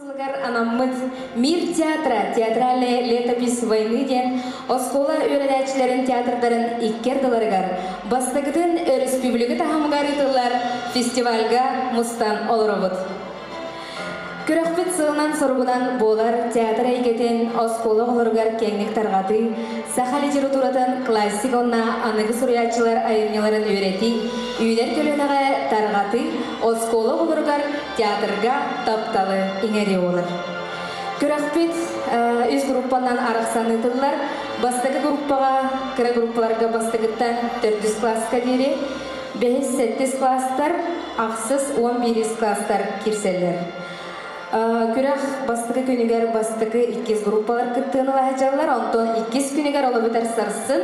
Сылыгар анаммыт «Мир театра. Театральная летопись войны» диэн оскуола үөрэнээччилэрин театрдарын икки ардыларыгар бастакытын өрөспүүбүлүкэ таһымыгар ыытыллар фестивальга мустан олоробут. Күрэхпит сылынан-соругунан буолар театр эйгэтин оскуола оҕолоругар киэҥник тарҕатыы, саха литературатын классик уонна аныгы суруйааччылар айымньыларын үөрэтии, үүнэр көлүөнэҕэ тарҕатыы, оскуола оҕолоругар театрга тапталы иҥэрии буолар. Күрэхпит үс группанан арахсан ыытыллар. Бастакы группаҕа кыра группаларга бастакыттан төрдүс класска диэри, бэһис, сэттис класстар, ахсыс, 11-ис класстар киирсэллэр. Күрэх бастакы күнүгэр бастакы иккис группалар кыттыыны ылаһдьаллар, онтон иккис күнүгэр ол эбэтэр сарсын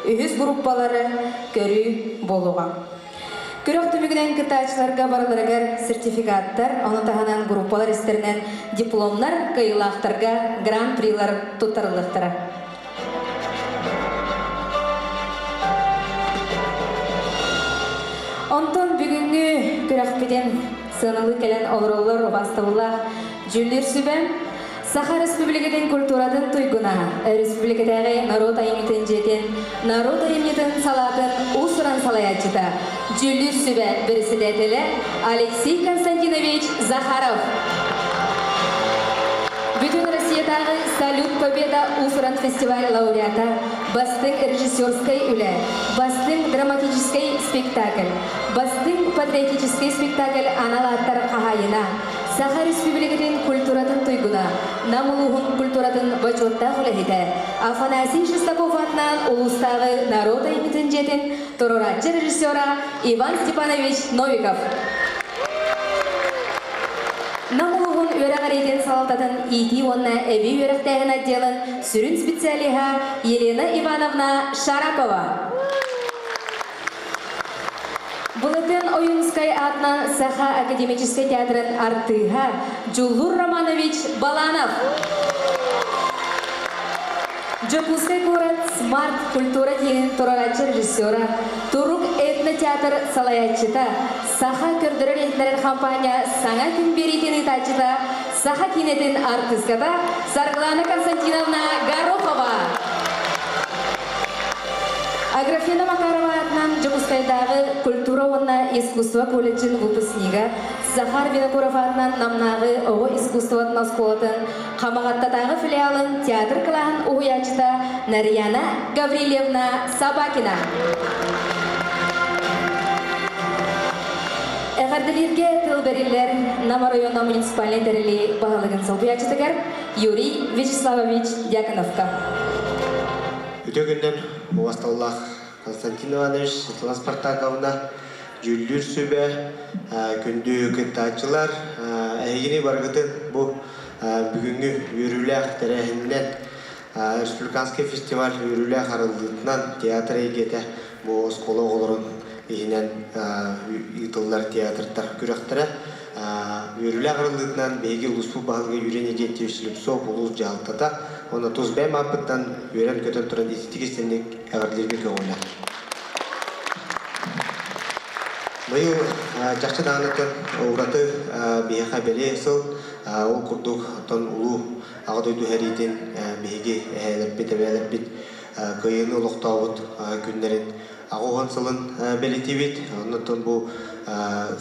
үһүс группалары көрүү буолуоҕа. Күрэх түмүгүнэн кыттааччыларга барыларыгар сертификаттар, ону таһынан группалар истэринэн дипломнар, кыайыылаахтарга гран-прилар туттарыллыахтара. Онтон бүгүҥҥү күрэхпитин сыаналыы кэлэн олороллор убаастабыллаах дьүүллүүр сүбэ Саха Республикатын культуратын туйгуна, Республикатааҕы норуот айымньытын дьиэтин норуот айымньытын салаатын уус-уран салайааччыта, дьүүллүүр сүбэ председателэ Алексей Константинович Захаров. Бүтүн Россиятааҕы «Салют Победа» уус-уран фестиваль лауреата, бастыҥ режиссерскай үлэ, бастыҥ драматическай спектакль, бастыҥ патриотическай спектакль анал ааттар хаһаайына, Саха Республикатын культуратын туйгуна, Нам улууһун культуратын бочуоттаах үлэһитэ Афанасий Шестаков аатынан улуустааҕы норуот айымньытын дьиэтин туруорааччы режиссера Иван Степанович Новиков. Нам улууһун үөрэҕириитин салалтатын иитии уонна эбии үөрэхтээһин отделын сүрүн специалиһа Елена Ивановна Шарапова. Былытын Ойуунскай аатынан Саха академическай театрын артыыһа Дьуллур Романович Баланов. Дьокуускай куорат Смарт культура киинин туруорааччы режиссера, Турук этнотеатр салайааччыта, Саха көрдөрөр иһитиннэрэр хампаанньа саҥа күн биэриитин ыытааччыта, Саха киинэтин артыыската Саргылана Константиновна Горохова. Аграфена Макарова аатынан Дьокуускайдааҕы культура уонна искусство колледжын выпускнига Захар Винокуров аатынан Намнааҕы оҕо искусствотын оскуолатын Хамаҕаттатааҕы филиалын театр кылааһын уһуйааччыта Нарияна Гаврильевна Собакина. Эҕэрдэлииргэ тыл бэриллэр Нам оройуона муниципальнай тэрилии баһылыгын солбуйааччытыгар Юрий Вячеславович Дьяконовка. Үтүө күннэр убасталлаах Константин Иванович, Светлана Спартаковна, дьүүллүүр сүбэ, күндү кыттааччылар, эһигини барыгытын бу бүгүҥҥү үөрүүлээх тэрээһининэн республиканский фестиваль үөрүүлээх арыллыытынан театр эйгэтэ бу оскуола оҕолорун иһинэн ыытыллар театрдар күрэхтэрэ үөрүүлээх арыллыытынан биһиги улууспут баһылыга Юрий Иннокентьевич Слепцов улуус дьаһалтата уонна тус бэйэм ааппыттан үөрэн-көтөн туран ититик истинник эҕэрдэлииргэ көҕүлэ. Быйыл чахчы даҕанытын ураты биһиэхэ бэлиэ сыл ол курдук оттон улуу Аҕа дойду сэриитин биһиги эһээлэрбит, эбээлэрбит кыайыыны олохтообут күннэрин 80 сылын бэлитиибит. Оннуттан бу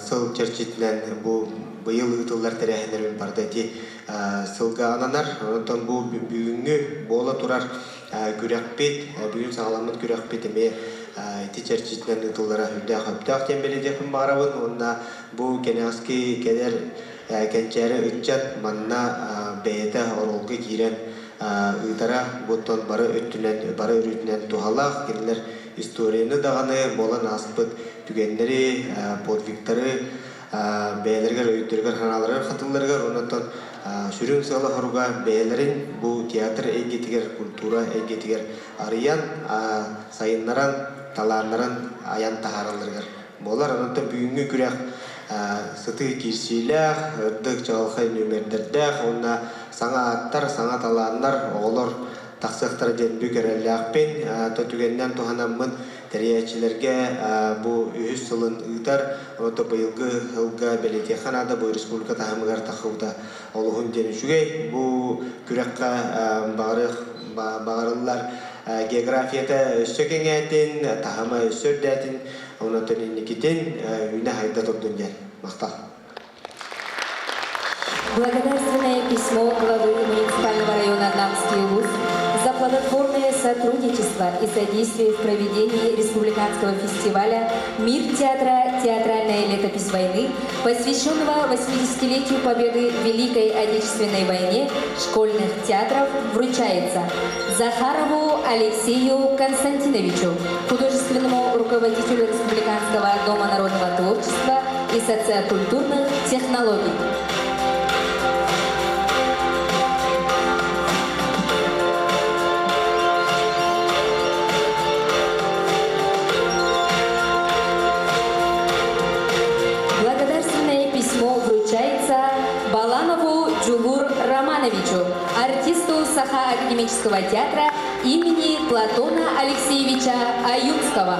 сыл чэрчитинэн бу быйыл ыытыллар тэрээһиннэрин барыта ити сылга ананар. Онтон бу бүгүҥҥү буола турар күрэхпит, бүгүн саҕаламмыт күрэхпит эмиэ ити чэрчитинэн ыытыллара үрдээх өптөөх диэн бэлиэтиэхпин баҕарабын. Уонна бу кэнэҕэски кэлэр кэнчээри ыччат манна бэйэтэ оруолга киирэн ыытара буттан бары өттүнэн, бары өрүтүнэн туһалаах. Кинилэр историяны даҕаны буолан ааспыт түгэннэри, подвигтары бэйэлэригэр өйдөрүгэр-санааларыгар хатылларыгар, оннуттан сүрүн сыала-соруга бэйэлэрин бу театр эйгэтигэр, культура эйгэтигэр арыйан, сайыннаран, талааннарын айан таһааралларыгар буолар. Онтон бүгүҥҥү күрэх сытыы киирсиилээх, ырдык чаҕылхай нүөмэрдэрдээх уонна саҥа ааттар, саҥа талааннар, оҕолор тахсыахтара диэн бүк эрэллээхпин. Түгэнинэн туһанаммын тэрийээччилэргэ бу үһүс сылын ыытар. Онон быйылгы сылга бэлиэтиэххэ наада бу республика таһымыгар тахсыбыта олуһун диэн үчүгэй. Бу күрэххэ баҕарыах баҕарыллар географията өссө кэҥээтин, таһыма өссө үрдээтин, онон инникитин үүнэ-сайда турдун диэн махтал. Благодарственное письмо главы муниципального района Намский Улус за плодотворное сотрудничество и содействие в проведении республиканского фестиваля «Мир театра. Театральная летопись войны», посвященного 80-летию победы в Великой Отечественной войне школьных театров, вручается Захарову Алексею Константиновичу, художественному руководителю Республиканского дома народного творчества и социокультурных технологий. Благодарственное письмо вручается Баланову Джугур Романовичу, артисту Саха академического театра имени Платона Алексеевича Аюнского.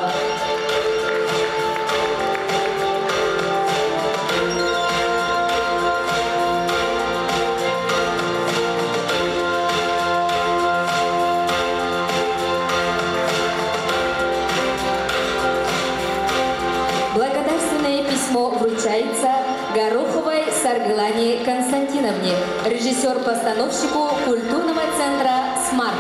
Благодарственное письмо вручается Гороховой Саргылане Константиновне, режиссер-постановщику культурного центра «Смарт».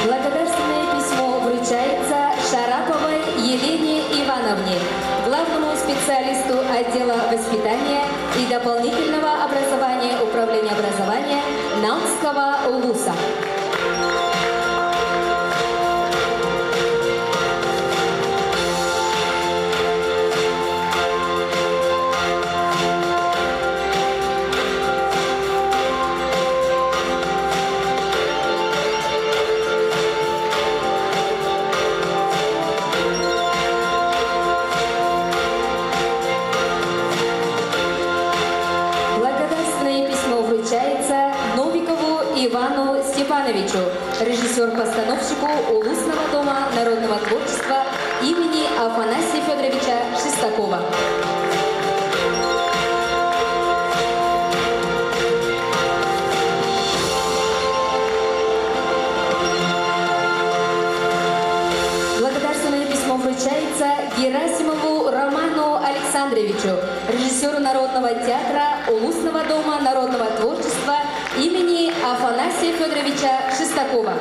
Благодарственное письмо вручается Шараповой Елене Ивановне, главному специалисту отдела воспитания и дополнительного образования Управления образования Намского улуса. Благодарственное письмо вручается Новикову Ивану Степановичу, режиссер-постановщику Улусного дома народного творчества имени Афанасия Федоровича Шестакова. Благодарственное письмо вручается Герасимову Роману Александровичу, режиссеру Народного театра Улусного дома народного творчества имени Афанасия Федоровича Шестакова.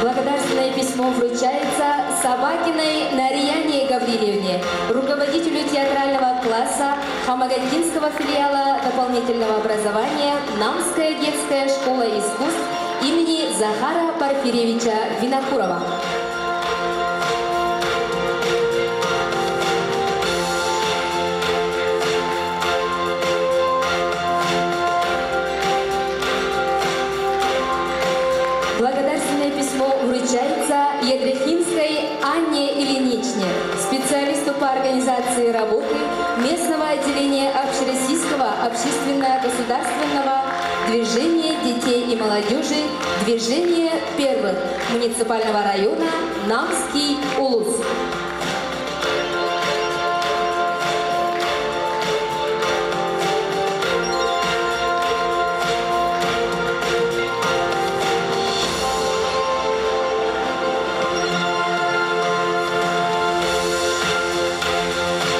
Благодарственное письмо вручается Собакиной Нарияне Гаврилевне, руководителю театрального класса Хамагатинского филиала дополнительного образования Намская детская школа искусств имени Захара Порфирьевича Винокурова. Благодарственное письмо вручается Ядрихинской Анне Ильиничне, специалисту по организации работы местного отделения Общероссийского общественно-государственного движения детей и молодежи «Движение первых» муниципального района Намский Улус.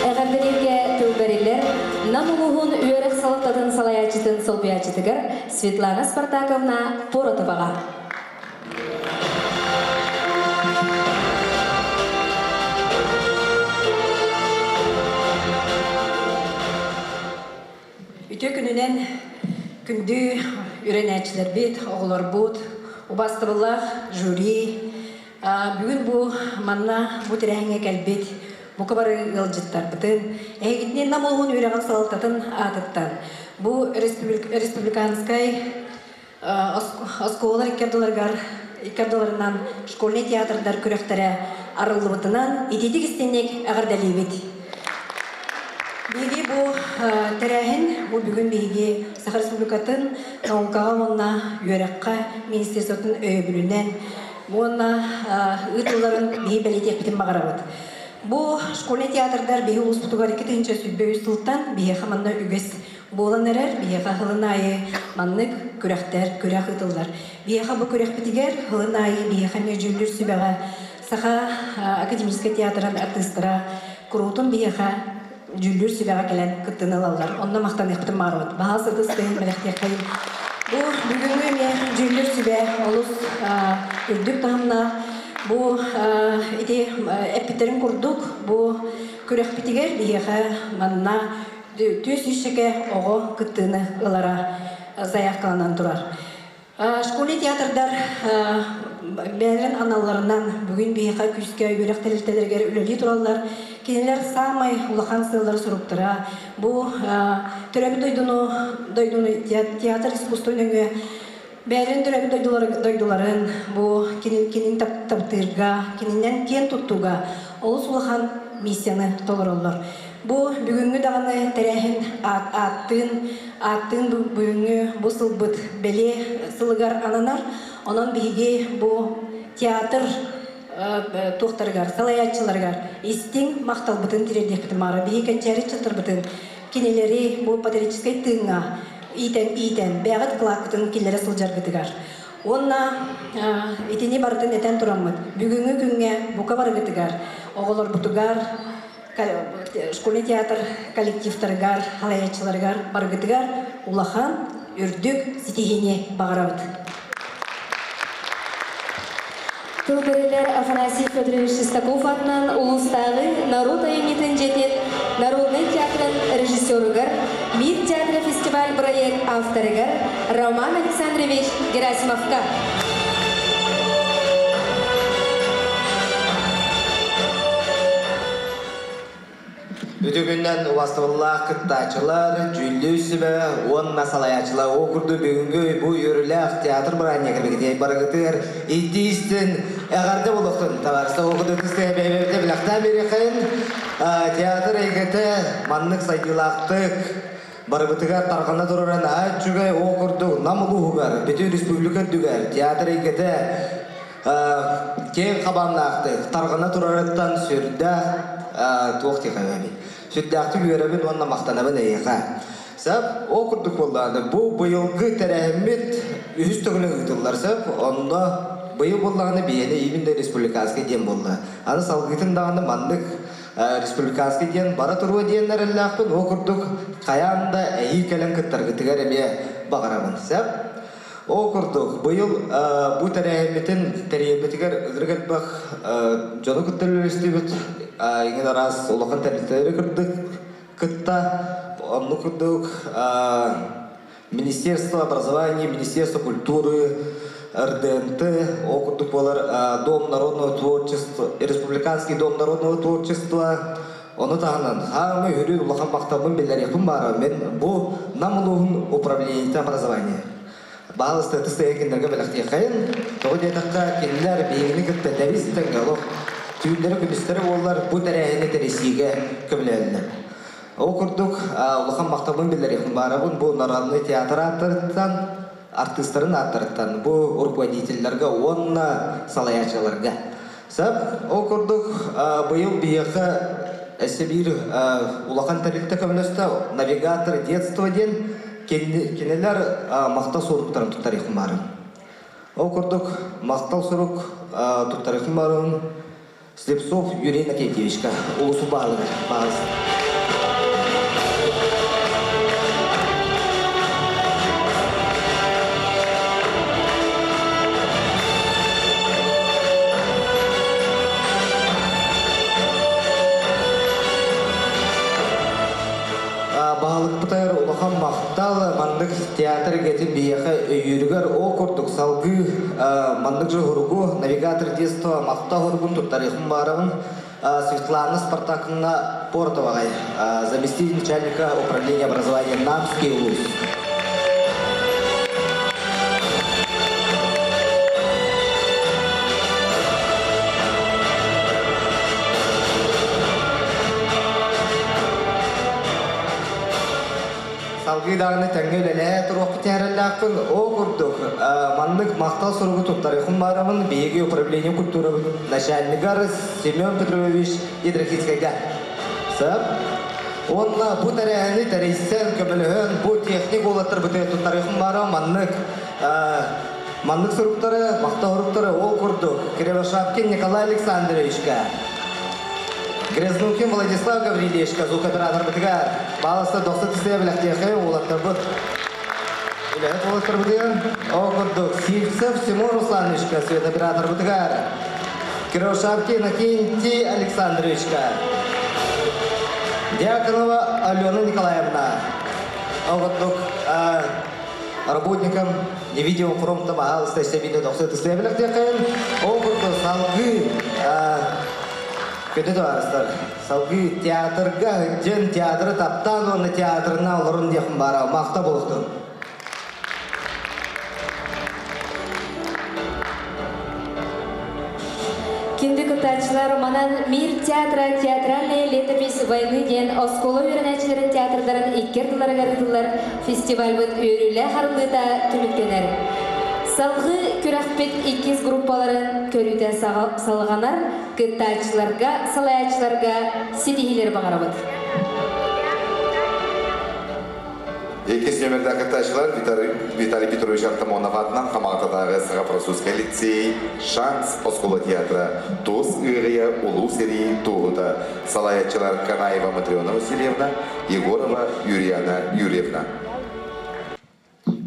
Эҕэрдэлииргэ тыл бэриллэр Нам улууһун үөрэх салалтатын салайааччытын солбуйааччытыгар Светлана Спартаковна Поротоваҕа. Үтүө күнүнэн күндү үөрэнээччилэрбит, оҕолорбут, убаастабыллаах жюри, Бүгүн бу манна бу тэрээһиҥҥэ кэлбит бука бары ыалдьыттарбытын, эһигитини Нам улууһун үөрэҕин салалтатын аатыттан бу республиканскай оскуолалар икки ардыларыгар икки ардыларынан школьный театрдар күрэхтэрэ арыллыбытынан итиитик истиҥник эҕэрдэлиибит. Биһиги бу тэрээһин бу бүгүн биһиги Саха Республикатын наукаҕа уонна үөрэххэ министерствотын өйөбүлүнэн уонна ыытылларын биһи бэлиэтиэхпитин баҕарабыт. Бу школьный театрдар биһи улууспутугар 2023 сылтан биһиэхэ манна үгэс буолан эрэр. Биһиэхэ сылын аайы маннык күрэхтэр күрэх ыытыллар. Биһиэхэ бу күрэхпитигэр сылын аайы биһиэхэ эмиэ дьүүллүүр сүбэҕэ Саха академическай театрын артыыстара куруутун биһиэхэ дьүүллүүр сүбэҕэ кэлэн кыттыыны ылаллар. Онно махтаныахпытын баҕарабыт. Баһаал сытыс тыһын бэлэхтиэххэйин. Бу бүгүҥҥү эмиэ дьүүллүүр сүбэ олус үрдүк таһымнаах. Бу ити эппиттэрин курдук, бу күрэхпитигэр биһиэхэ манна түөс үс оҕо кыттыыны ылара заявкаланан турар. Школьный театрдар бэйэлэрин аналларынан бүгүн биһиэхэ күүскэ үөрэх тэрилтэлэригэр үлэлии тураллар. Кинилэр саамай улахан сыаллара-соруктара бу төрөөбүт дойдуну дойдуну театр искусство нөҥүө бэйэлэрин төрөөбүт дойдуларын бу кинин таптыырга, кининэн киэн туттууга олус улахан миссияны толороллор. Бу бүгүҥҥү даҕаны тэрээһин ааттыын ааттыын бүгүҥҥү бу сылбыт бэлиэ сылыгар ананар. Онон биһиги бу театр туохтарыгар, салайааччыларыгар истиҥ махталбытын тириэрдиэхпитин баҕарар. Биһиги кэнчээри ыччаттарбытын кинилэри бу патриотическай тыыҥҥа иитэн, бэйэҕит кылааккытын киллэрэ сылдьаргытыгар. Уонна итини барытын этэн тураммыт, бүгүҥҥү күҥҥэ бука барыгытыгар, оҕолорбутугар, школьный театр коллективтарыгар, халайааччыларыгар барыгытыгар улахан үрдүк ситиһиини баҕарабыт. Тыл бэриллэр Афанасий Федорович Шестаков атынан улуустааҕы норуот айымньытын дьиэтин Народнай театрын режиссеругар, Мир театра фестиваль проект авторыгар Роман Александрович Герасимовка. Үтүгүнэн убастабыллаах кыттааччылар, дьүүллүүр сүбэ уонна салайааччылар ол курдук бүгүҥҥү бу үөрүүлээх театр бырааһынньыга бигитиэй барыгытыгар итии-истин эҕэрдэ буолуохтун табаарыстар ол курдук бэйэбитэ билэхтээн биэриэххэйин театр эйгэтэ маннык сайдыылаахтык барыбытыгар тарҕана турара наһаа үчүгэй ол курдук Нам улууһугар бүтүн республика үрдүгэр театр эйгэтэ киэҥ хабааннаахтык тарҕана турарыттан сүрдээх туох диэхэ сүрдээхтик үөрэбин уонна махтанабын эйиэхэ. Сөп, ол курдук буоллаҕына, бу быйылгы тэрээһиммит үһүс төгүлүн ыытыллар сөп, онно быйыл буоллаҕына биһиэнэ именно республиканскай диэн буолла. Аны салгыытын даҕаны маннык республиканскай диэн бара туруо диэн эрэллээхпин, ол курдук хайаан да эһиил кэлэн кыттаргытыгар эмиэ баҕарабын. Сөп. Ол курдук, быйыл бу тэрээһиммитин тэрийэрбитигэр ынырык элбэх дьону кытта үлэлэстибит, иҥин араас улахан тэрилтэлэри кырдык кытта, оннук курдук Министерство образования, Министерство культуры, РДНТ, ол курдук буолар Дом народного творчества, Республиканский дом народного творчества, ону таһынан хаамы үрү улахан махталбын биллэриэхпин баара мен бу Нам улууһун управлениета образования. Баһалыста ытыс кинилэргэ бэлэхтиэххэйин. Тоҕо диэтэххэ, кинилэр биһигини кытта тэбис тэҥҥэ олох түүннэри күнүстэри буоллар бу тэрээһини тэрийсиигэ көмөлөһөллөр. Ол курдук, улахан махталбын биллэриэхпин баарабын бу Народный театр ааттарыттан, артыыстарын ааттарыттан, бу руководителлэргэ уонна салайааччыларга. Сөп, ол курдук, быйыл биһиэхэ өссө биир улахан тэрилтэ көмөлөстө, «Навигатор детства» диэн кинилэр махтал суруктарын туттарыахпын баарым. Ол курдук, махтал сурук туттарыахпын баарым Слепцов Юрий Иннокентьевичка улусу баһылыгар баҕас. Баһылыкпытыгар улахан махтал маннык театр Театр эйгэтин биһиэхэ өйүүрүгэр ол курдук салгыы маннык же уһуругу навигатор детства махта уһуругун туттарыахпын баарабын Светлана Спартаковна Портоваҕай, заместитель начальника управления образования Намский улуус. Салгыы даҕаны тэҥҥэ үлэлэһэ туруохпут түһэрэллээхпин. Ол курдук, маннык махтал суругу туттарыахым баарабын биһиги управление культурабыт начальнигар Семен Петрович Ядрахинскайга. Сөп. Уонна бу тэрээһини тэрийсэн, көмөлөһөн, бу техник уолаттарбытыгар туттарыахым баара маннык маннык суруктары, махтал суруктары ол курдук Кривошапкин Николай Александровичка, Грязнухин Владислав Гаврильевичка звукооператорбытыгар бааласта дохсо тисэ билэхтиэхэ уолаттарбыт үлэһит уолаттарбытыгар ол курдук Сивцев Тимур Руслановичка светооператорбытыгар Кривошапкин Иннокентий Александровичка Дьяконова Алена Николаевна ол курдук работникам невидимым фронта баһаалыста истэбиинэ дохсо тысыа билэхтиэххэйин ол курдук салгыы Көтө табаарыстар, салгыы театрга дьэн театры таптаан уонна театрына олорун диэхин баара махта буолуохтун. Кинди кыттааччылар манан Мир театра театральная летопись войны диэн оскуола үөрэнээччилэрин театрдарын икки ардыларыгар ыытыллар фестивальбыт үөрүүлээх арыллыыта түмүктэнэр. Салгыы күрэхпит иккис группаларын көрүүтэ салҕанар кыттааччыларга, салайааччыларга ситиһиилэри баҕарабыт. Иккис нүөмэрдээх кыттааччылар Виталий Петрович Артамонов аатынан Хамаҕататааҕы Саха-французскай лицей «Шанс» оскуола театра Туос ыарыйа улуу сэрии туоһута салайааччылар Канаева Матрена Васильевна, Егорова Юрьяна Юрьевна.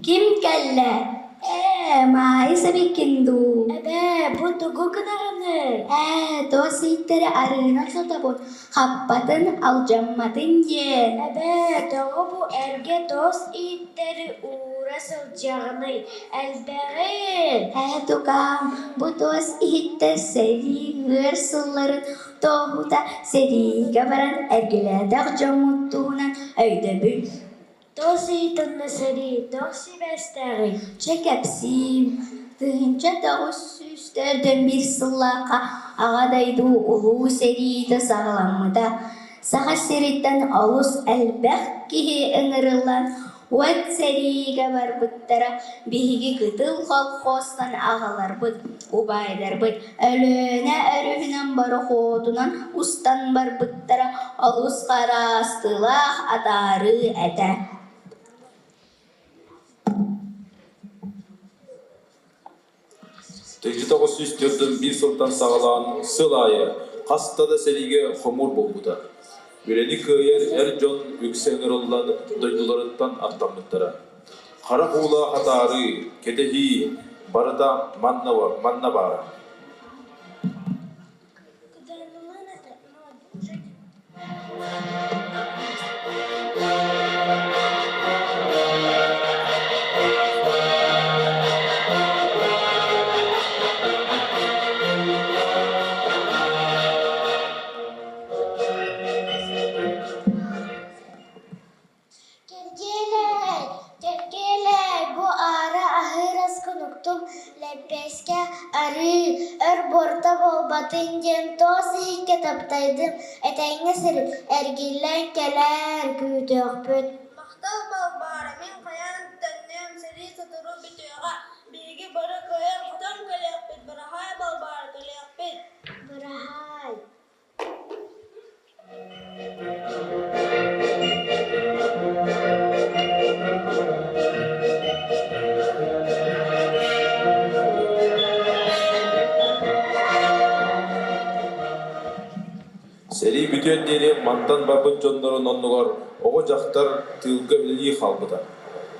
Ким кэллэ? Ээ, Маайыс эбиккин дуу? Эбээ, бу тугу гынаҕыный? Ээ, туос ииттэри арыынан сотобун, хаппатын, алдьамматын диэн. Эбээ, тоҕо бу эргэ туос ииттэри уура сылдьаҕыный? Элбэҕин! Ээ, тукаам, бу туос иһиттэр сэрии ыар сылларын туоһута сэриигэ баран эргилээтэх дьоммут туһунан өйдөбүл. Тоҕус ыйтанна сэрии тоҕус сибээстээҕий? Чэ кэпсиим. 1991 сыллаахха Аҕа дойду Улуу сэриитэ саҕаламмыта. Саха сириттэн олус элбэх киһи ыҥырыллан уот сэриигэ барбыттара. Биһиги Кытыл колхозтан аҕаларбыт, убайдарбыт Өлүөнэ өрүһүнэн борохуотунан устан барбыттара олус хараастыылаах атаарыы этэ. 1941 сылтан саҕалаан сыл аайы хаста да сэриигэ хомуур буолбута. Үлэни кыайар эр дьон үксэ ыҥырыллан дойдуларыттан аттаммыттара. Харах уулаах атаарыы, кэтэһии барыта манна, манна баара. Киргиэлэй, Киргиэлэй, бу аара аһыыр аскын уктум, лэппиэскэ, арыы, өр буорта буолбатын диэн туос иһиккэ таптайдым, этэҥҥэ сырыт, эргиллэн кэлээр, күүтүөхпүт. Махтал Балбаара, мин хайаан төннүөм, сэрии сотору бүтүөҕэ, биһиги бары кыайан-хотон кэлиэхпит, быраһаай Балбаара, кэлиэхпит. Быраһаай. Сэрии бүтүөр диэри мантан барбыт дьоннорун оннугар оҕо-дьахтар тыылга үлэлии хаалбыта.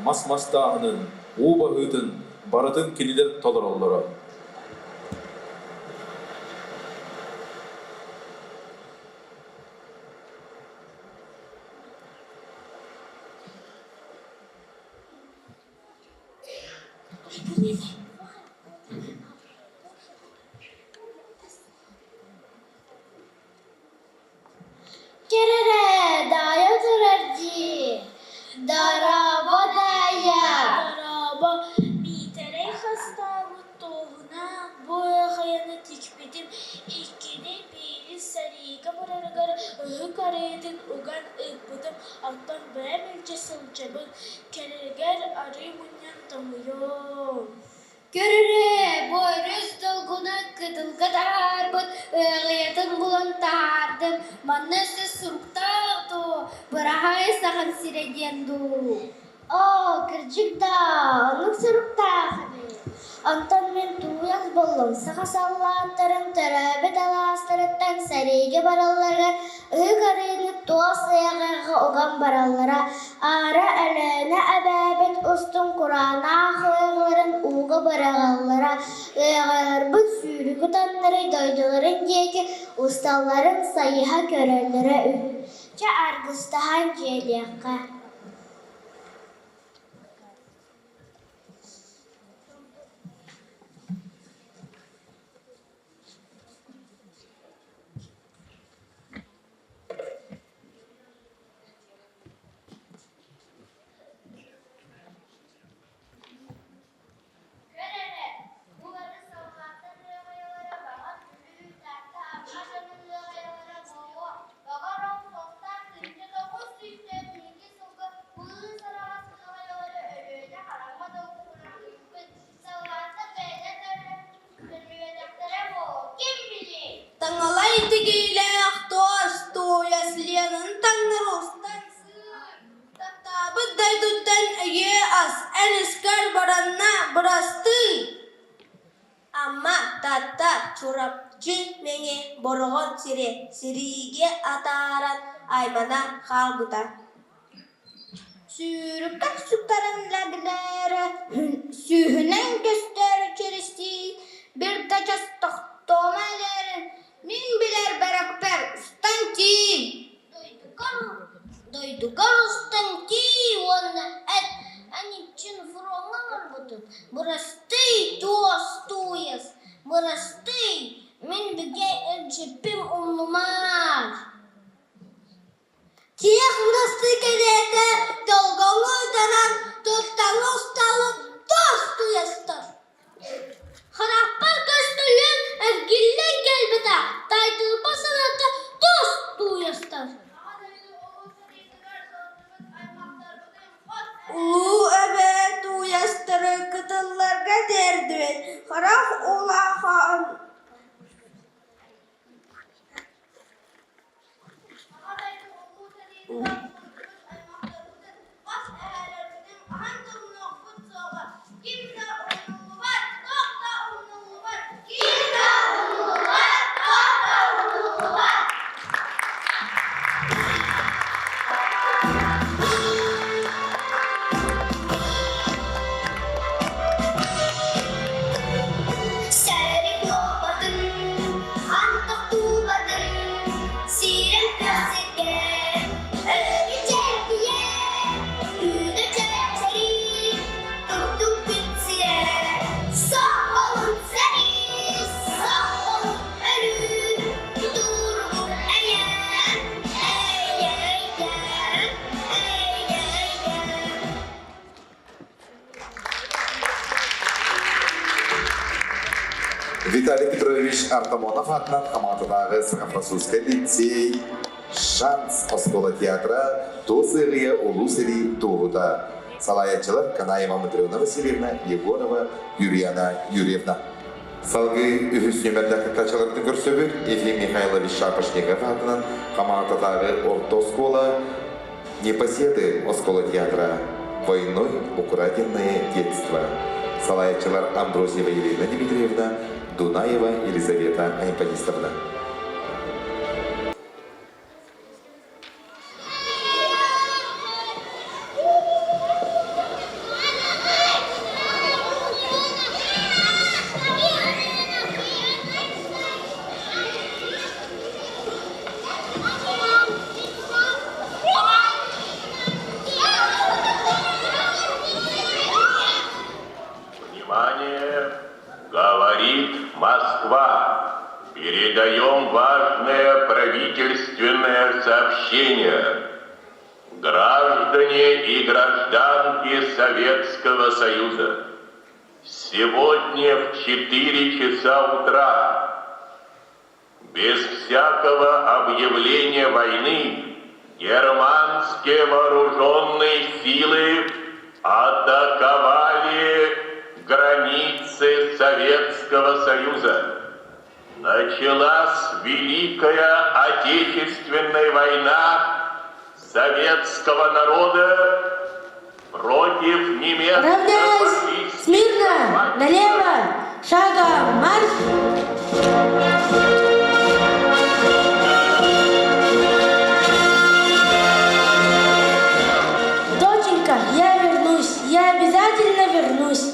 Мас мастааһынын, уу баһыытын барытын кинилэр толороллоро. уган ыыппытым, оттон бэйэм илдьэ сылдьабын, кэлэригэр арыы мунньан тоҥуйуом. Көр эрэ, бу өрүс долгуна кытылга таһаарбыт ыаҕыйатын булан таһаардым, манна өссө суруктаах дуу, быраһаай Сахан сирэ диэн дуу. Оо, кырдьык даа, оннук суруктаах эбит. Онтон мин тууйас буоллум, саха саллааттарын төрөөбүт алаастарыттан сэриигэ баралларыгар ыһык арыыны туос ыйаҕыга уган бараллара. Аара Өлөөнө эбээбит устун кураанах ыаҕаларын ууга быраҕаллара, ыаҕаларбыт сүүрүгү таҥнары дойдуларын диэки усталларын сайыһа көрөллөрө үһү. Чэ, аргыстаһан дьиэлиэххэ. Көр эрэ, бу бары саллааттар ыаҕайалара баҕар Бүлүү, Таатта, Амма дьонун ыаҕайалара буолуо, баҕар ол суохтаах 1941 сылга быыс араҕас ыаҕайалары Өлүөнэ хараҥа долгунугар ыыппыт саллааттар бэйэлэрэ төннүбэтэхтэрэ буолуо, ким билиэй? Таҥалай тигиилээх туос тууйас Ленаны таҥнары устан сыыр, таптаабыт дойдуттан өйүө ас, эн искэр баранна бырастыы. Амма, Таатта, Чурапчы, Мэҥэ, Бороҕон сирэ сэриигэ атааран аймана хаалбыта. Сүүрүккэ сүктэрэн лэглээрэ, сүүһүнэн көстөр чиристии, bir да час тохтоомо элээрин, мин билэр бэрэкпэр устан тиий. Дойдугар, дойдугар устан тиий уонна эт, эн иччин фроҥҥа олорбутун, бырастыы туос тууйас, бырастыы, мин бигэ илдьиппин умнумаар. Тиэх бырастыы кэлээтэ, долгоҥу уйдаран, туртаҥы усталын тос туйастар. Харахпар көстөлүөн эргиллэн кэлбэтэх, тайтылба санаата тос тууйастар. Улуу эбээ тууйастары кытылларга тиэрдибит, харах улахан Сэрик буолбатын, хантах туубатын, сирэн сиргэ, өрү чэрдийэ, үүнэ чэрчэрий, турдук күн сирэ, соһолун сэрии, соһолун өрүү, туругур эйэ, эйэ-эйэ, эйэ-эйэ. Виталий Петрович Артамонов атынан Хамаатынааҕы Саха-французскай лицей «Шанс» оскуола театра туос ыарыйа улуу сэрии туоһута. Салайааччылар Канаева Матрена Васильевна, Егорова Юрьяна Юрьевна. Салгыы үһүс нүөмэрдээх кыттааччыларбытын көрсөбүт. Ефим Михайлович Шапошников аатынан Хамаататааҕы орто оскуола Непоседы оскуола театра «Войной украденное детство» салайааччылар Амбросьева Елена Дмитриевна, Дунаева Елизавета Анемподистовна. Внимание! Говорит Москва! Передаем важное правительственное сообщение. Граждане и гражданки Советского Союза, сегодня в 4 часа утра без всякого объявления войны Германские вооруженные силы атаковали границы Советского Союза. Началась Великая Отечественная война советского народа против Равняйсь! Смирно! Налево! Шагом марш! Доченька, я вернусь, я обязательно вернусь.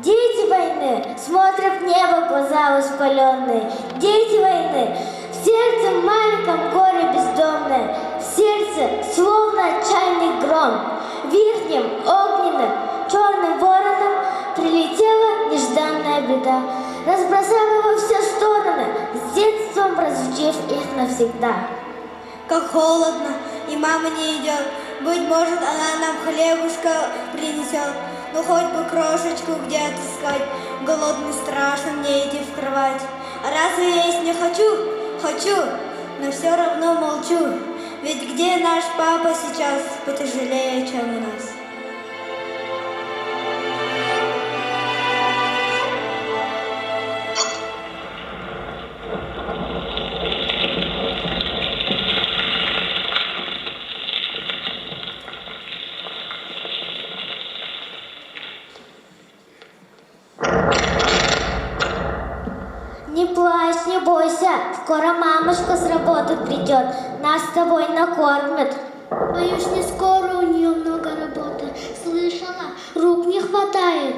Дети войны смотрят в небо глаза воспаленные. Дети войны в сердце маленьком горе бездомное, в сердце словно отчаянный гром. Вихнем огненным черным вороном прилетела нежданная беда, разбросав его все стороны, с детством разучив их навсегда. Как холодно, и мама не идет. Быть может, она нам хлебушка принесет. Ну, хоть бы крошечку где отыскать. Голодный страшно мне идти в кровать. А разве я есть не хочу? Хочу, но все равно молчу. Ведь где наш папа сейчас потяжелее, чем у нас? Не плачь, не бойся, скоро мамочка с работы придет, нас с тобой накормит. Боюсь, не скоро у нее много работы. Слышала, рук не хватает.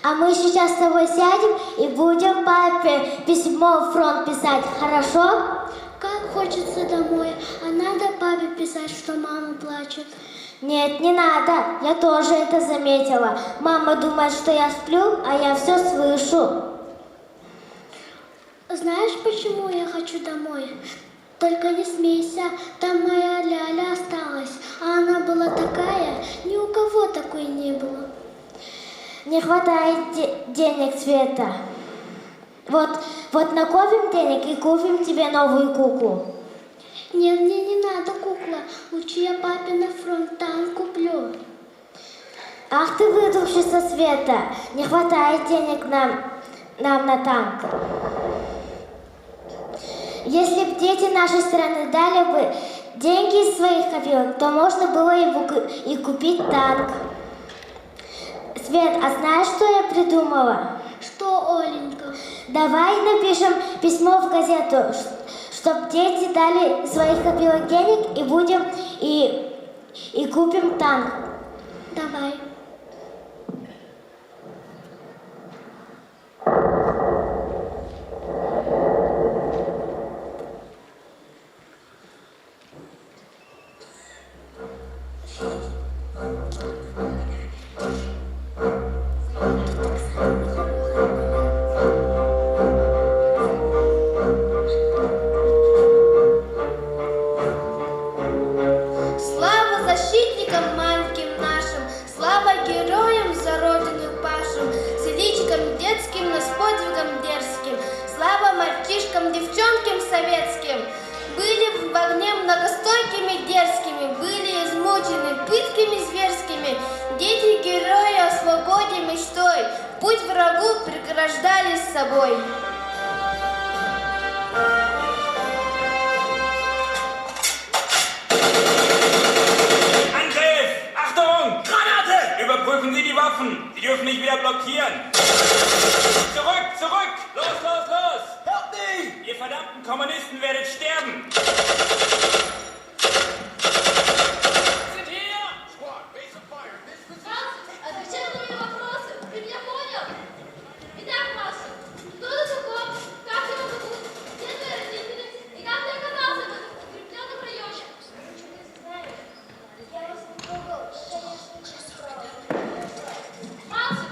А мы сейчас с тобой сядем и будем папе письмо в фронт писать, хорошо? Как хочется домой, а надо папе писать, что мама плачет. Нет, не надо, я тоже это заметила. Мама думает, что я сплю, а я все слышу. Знаешь, почему я хочу домой? Только не смейся, там моя Ляля осталась, а она была такая, ни у кого такой не было. Не хватает де денег, Света. Вот, вот накопим денег и купим тебе новую куклу. Нет, мне не надо кукла. Лучше я папе на фронт танк куплю. Ах ты выдувшийся, Света. Не хватает денег нам, нам на танк. Если б дети нашей страны дали бы деньги из своих копилок, то можно было и, и купить танк. Свет, а знаешь, что я придумала? Что, Оленька? Давай напишем письмо в газету, чтоб дети дали своих копилок денег и будем и, и купим танк. Давай. Слава защитникам маленьким нашим, слава героям за родину пашем, селичкам детским, но с подвигом дерзким, слава мальчишкам, девчонкам советским. Были в огне многостойкими дерзкими, были измучены пытками зверскими. Дети-герои о свободе мечтой, путь врагу преграждали с собой. Angriff! Achtung! Granate! Überprüfen Sie die Waffen! Sie dürfen nicht wieder blockieren! Zurück, zurück! Los, los, los! Help me! Ihr verdammten Kommunisten werdet sterben! Sind hier! Отвечай на мои вопросы! Ты меня понял? Итак, Маша, кто ты такой? Как тебя зовут? Где твои родители? И как ты оказался в этом укрепленном районе? Ничего не знаю. Я вас не трогал и, конечно, не трогал. Мальчик,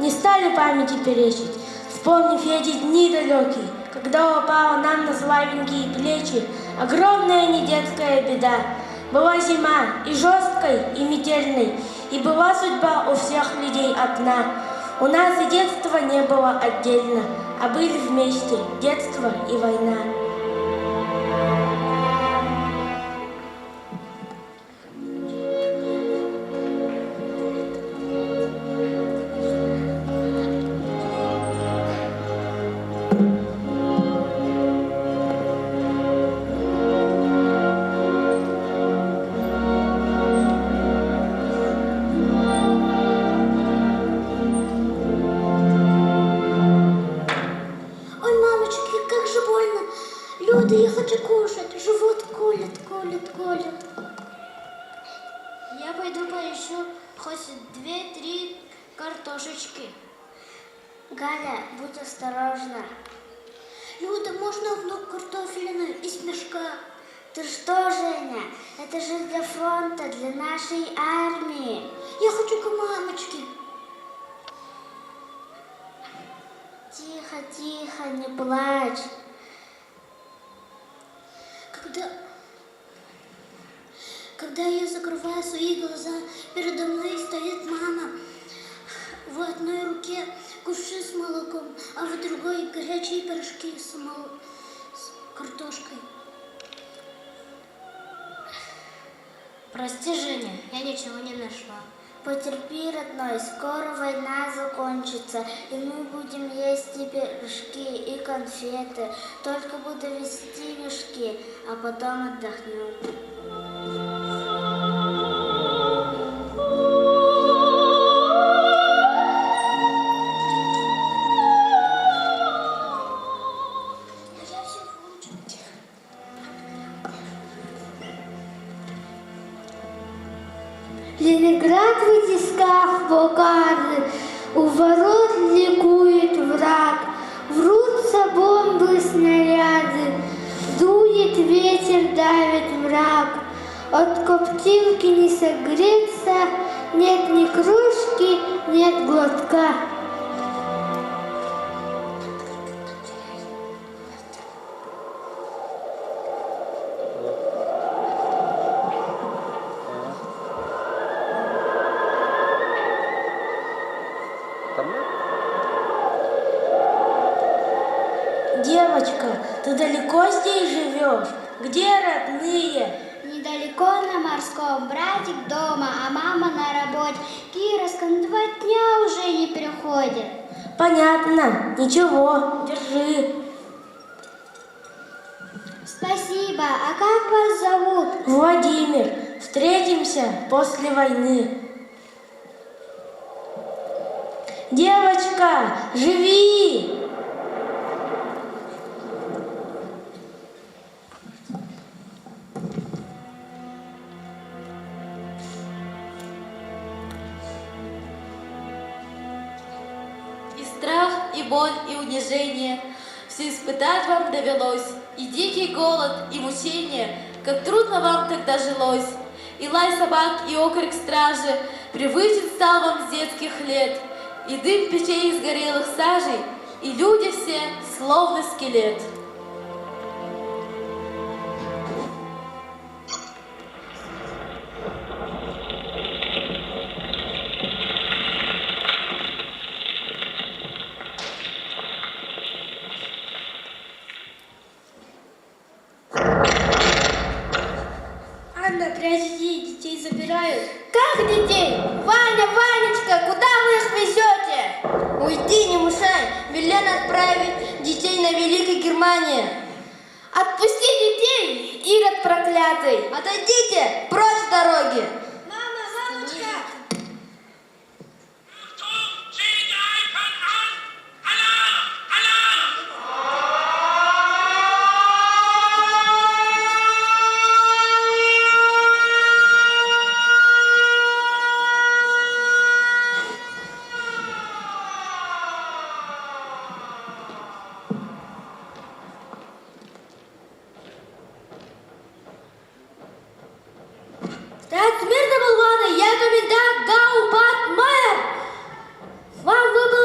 Не стали памяти перечить, Вспомнив эти дни далекие, Когда упала нам на слабенькие плечи Огромная недетская беда. Была зима и жесткой, и метельной, И была судьба у всех людей одна. У нас и детства не было отдельно, А были вместе детство и война. Ой, мамочки, как же больно! Люда, я хочу кушать. Живот колет, колет, колет. Я пойду поищу хоть две-три картошечки. Галя, будь осторожна. Люда, можно одну картофелину из мешка? Ты что, Женя? Это же для фронта, для нашей армии. Я хочу к мамочке. Тихо, тихо, не плачь. Когда, когда я закрываю свои глаза, передо мной стоит мама. В одной руке кувшин с молоком, а в другой горячие пирожки с, мол... с картошкой. Прости, Женя, я ничего не нашла. Потерпи, родной, скоро война закончится, и мы будем есть и пирожки, и конфеты. Только буду вести мешки, а потом отдохнем. Ленинград в тисках блокады, у ворот ликует враг, Врутся бомбы, снаряды, дует ветер, давит мрак. От коптилки не согреться, нет ни кружки, нет глотка. Девочка, ты далеко здесь живешь? Где родные? Недалеко на морском, братик дома, а мама на работе. Кировском два дня уже не приходит. Понятно, ничего, держи. Спасибо, а как вас зовут? Владимир, встретимся после войны. Девочка, живи! И страх, и боль, и унижение Все испытать вам довелось, И дикий голод, и мучение, Как трудно вам тогда жилось. И лай собак, и окрик стражи Привычен стал вам с детских лет, И дым печей из горелых сажей, И люди все словно скелет. Анна, прячьте, детей забирают. Как детей? Ваня, Ванечка, куда вы их везете? Уйди, не мешай. Велено отправить детей на Великой Германию. Отпусти детей, Ирод проклятый! Отойдите, прочь с дороги! Мама, мамочка! Стоять смирно, болваны! Я комендант Гаубат Майер! Вам выпала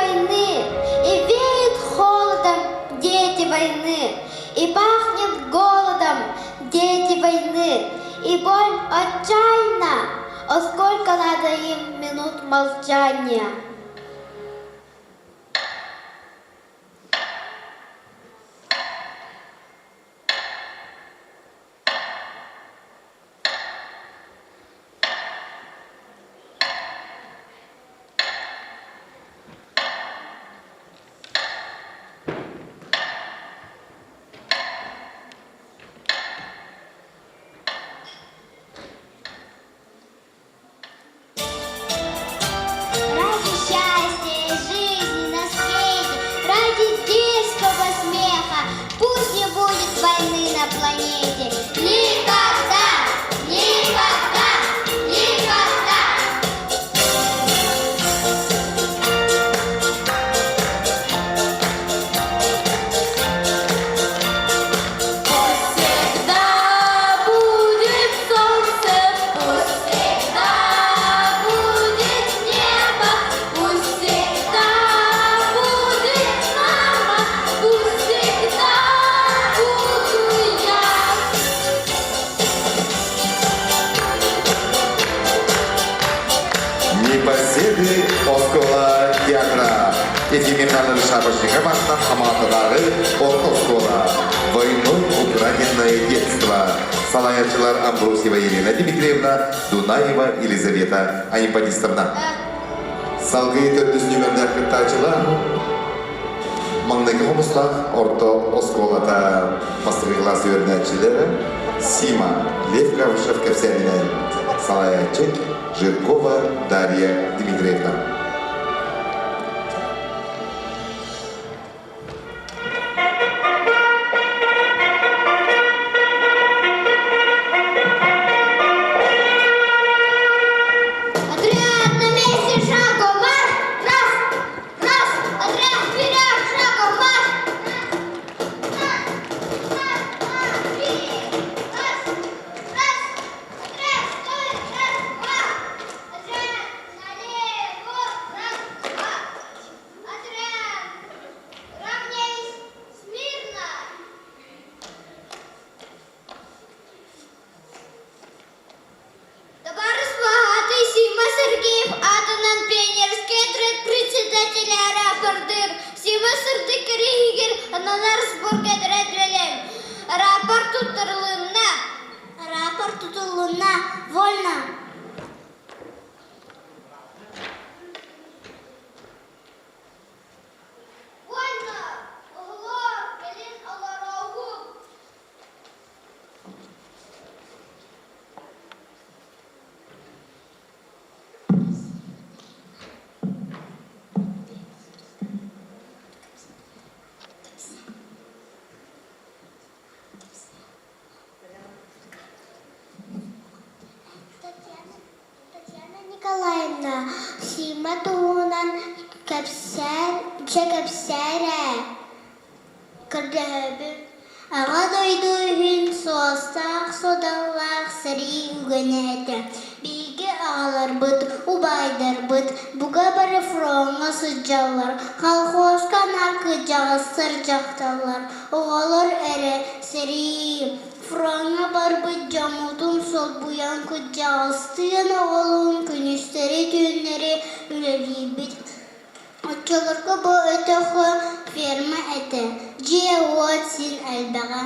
войны, и веет холодом, дети войны, и пахнет голодом, дети войны, и боль отчаянна, о сколько надо им минут молчания. Ради счастья жизни на свете, ради детского смеха, пусть не будет войны на планете. Никогда! Никогда! Никогда! Пусть всегда будет солнце, пусть всегда будет небо, пусть всегда будет мама, пусть всегда буду я. Непоседы оскуола театра. Ефим Михайлович Шапошников атынан Хамаҕаттатааҕы орто оскуола. Войной украденное детство. Салайааччылар Амбросьева Елена Дмитриевна, Дунаева Елизавета Анипадистовна. Салгыы төрдүс нүмердээх кыттааччылар маҥнайгы хомустаах орто оскуолата бастакы кылаас үөрэнээччилэрэ Сима Лев Гавришев кэпсээнинэн салайааччы Жиркова Дарья Дмитриевна. Отряд на месте, шагом марш! Раз, раз, отряд вперед, шагом марш! Раз, раз, два, три, раз, раз, отряд, стой, раз, два, отряд налево, раз, два, отряд, равняйсь, смирно! Табаарыс баһаатай Сима Сергеев аатынан пионерскай отряд председателэ рапордыыр. Сима сырдык кэриэһигэр ананар сборга этэрээт бэлэм. Рапорт туттарылынна. Рапорт тутуллунна. Вольно. Вольно! Оҕолоор, кэлин олорооҕуҥ. Татьяна Николаевна, Сима туһунан кэпсээр, дьэ кэпсээр ээ, көрдөһөбүн. Аҕа дойду иһин суостаах-суодаллаах сэрии үгэнэ этэ. Биһиги аҕаларбыт, убайдарбыт бука бары фроҥҥа сылдьаллар, колхозка наар кырдьаҕастар дьахталлар, оҕолор эрэ сэрии Фроҥҥа барбыт дьоммутун солбуйан кырдьаҕастыын оҕолуун күнүстэри-түүннэри үлэлиирбит. Оччолорго бу өтөххө ферма этэ, дьиэ-уот син элбэҕэ.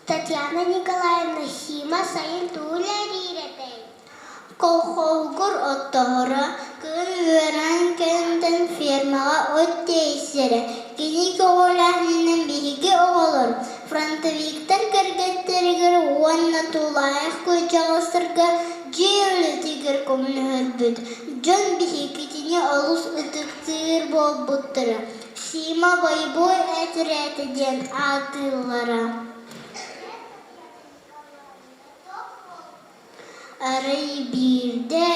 Татьяна Николаевна Сима сайын тугу үлэлиир этэй? Колхоһугар оттоһоро, кыһын үөрэн кэнтэн фермаҕа от тиэйсэрэ. Кини көҕүлээһининэн биһиги оҕолор фронтовиктар кэргэттэригэр уонна тулаайах кырдьаҕастарга дьиэ үлэтигэр көмөлөһөрбүт. Дьон биһигитини олус ытыктыыр буолбуттара. Сима бойобуой этэрээтэ диэн ааттыыллара. Арай биирдэ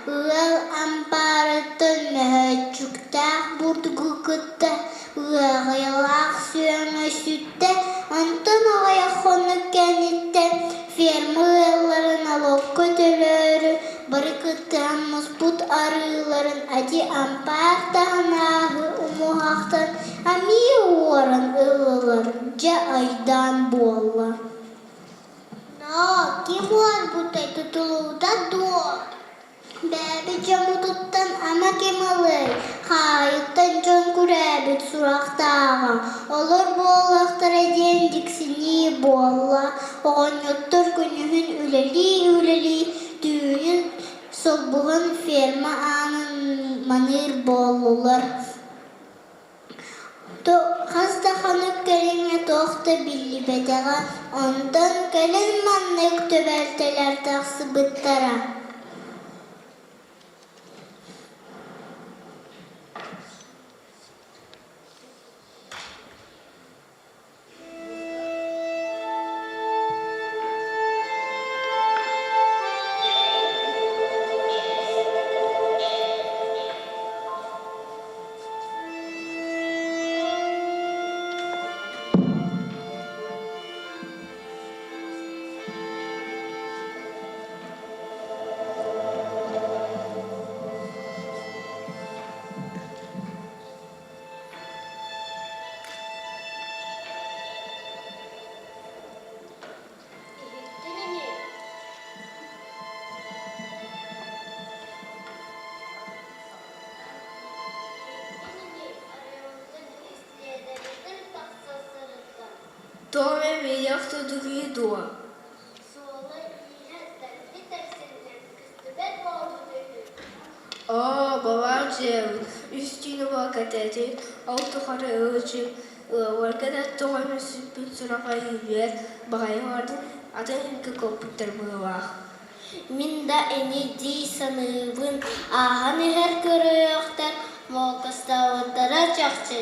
ыал ампаарыттан мөһөөччүктээх бурдугу кытта ыаҕайалаах сүөҥэ сүттэ, онтон аҕыйах хонук кэнниттэн ферма ыалларын налогка төлөөрү бары кыттыһан муспут. арыыларын ати ампаар таһынааҕы умуһахтан эмиэ уоран ыллылар, дьэ айдаан буолла. Ноо, ким уорбутай тутулута дуо? Бээби дьоммутуттан ама ким ылыай, хаайыттан дьон күрээбит сурахтааҕа, олор буоллахтара диэн дьиксинии буолла, оҕонньоттор күнүһүн үлэлии-үлэлии түүнүн солбуһан ферма аанын маныыр буоллулар. Хас да хонук кэриҥэ туох да биллибэтэҕэ, онтон кэлин маннык түбэлтэлэр тахсыбыттара. Иһиттин ини Иһиттин ини арыалдьыт исследователь тахса сырытта. Тоҕо эмиэ охтудугуй дуо? Суола-ииһэ дэлби тэпсиллэн көстүбэт буолбут үһү. Оо, балаҕан дьиэбит үс түүнү буола кэтээтин, ол тухары ылы-чып ыалларга да тоҕо эмэ сүппүт сураҕа иһиллибэт баҕайы олордун, атын иһиккэ куоппуттар быһыылаах. Мин да ини дии саныыбын, ааһан иһэр көрүөхтэр муокастаабыттара чахчы.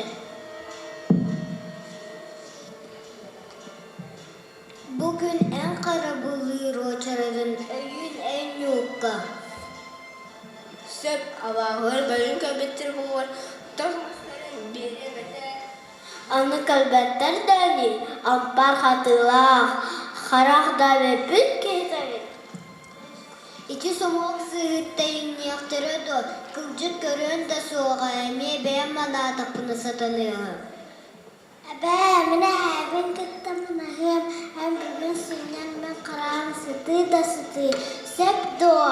Бу күн эн харабыллыыр уочаратын өйүүн эн ньуукка. Сөп, абааһылар бөлүн көрбүттэр буолуор, тос мастарын биэриэм этэ. Аны кэлбэттэр да ини, ампаар хатыылаах, харах да эбэппит киһитэ эбит. Ити сомуок сыһыттайынньыахтара дуо, кылдьыт көрүөн да суоҕа, эмиэ бэйэм манаатахпына сатаныаҕа. Эбээ, мин эһээбин кытта манаһыам, эн бүгүн сынньан мин хараҕым сытыы да сытыы, сөп дуо?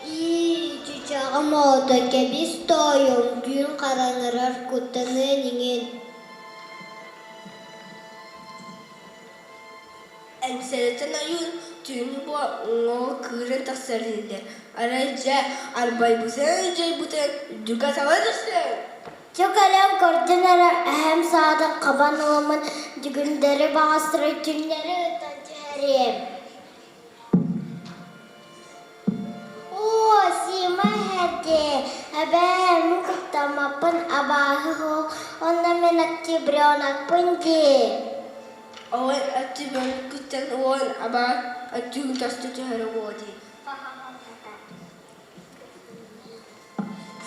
Ии, чычааҕым оҕото, кэбис тоойуом, түүн хараҥарар, куттаныан иҥин. Эмсэрэтэн ойуун түүнү буо уҥуоҕа кыыран тахсар дииллэр. Арай дьэ, арбайбытын дьайбытын үрдүккэ саба түстүҥ. Чэ кэлэн көрдүн эрэ, эһэм саатын хабан ыламмын дьүгүндэри баҕастары түҥнэри ытан түһэриэм. Оо, Сима эһэрдээ, эбээ, мин куттаммаппын абааһы суох, онно мин октябренокпун дии. Оҕон октябреноккуттан уон абаа өттүгүн тосту түһэрэ буо дии.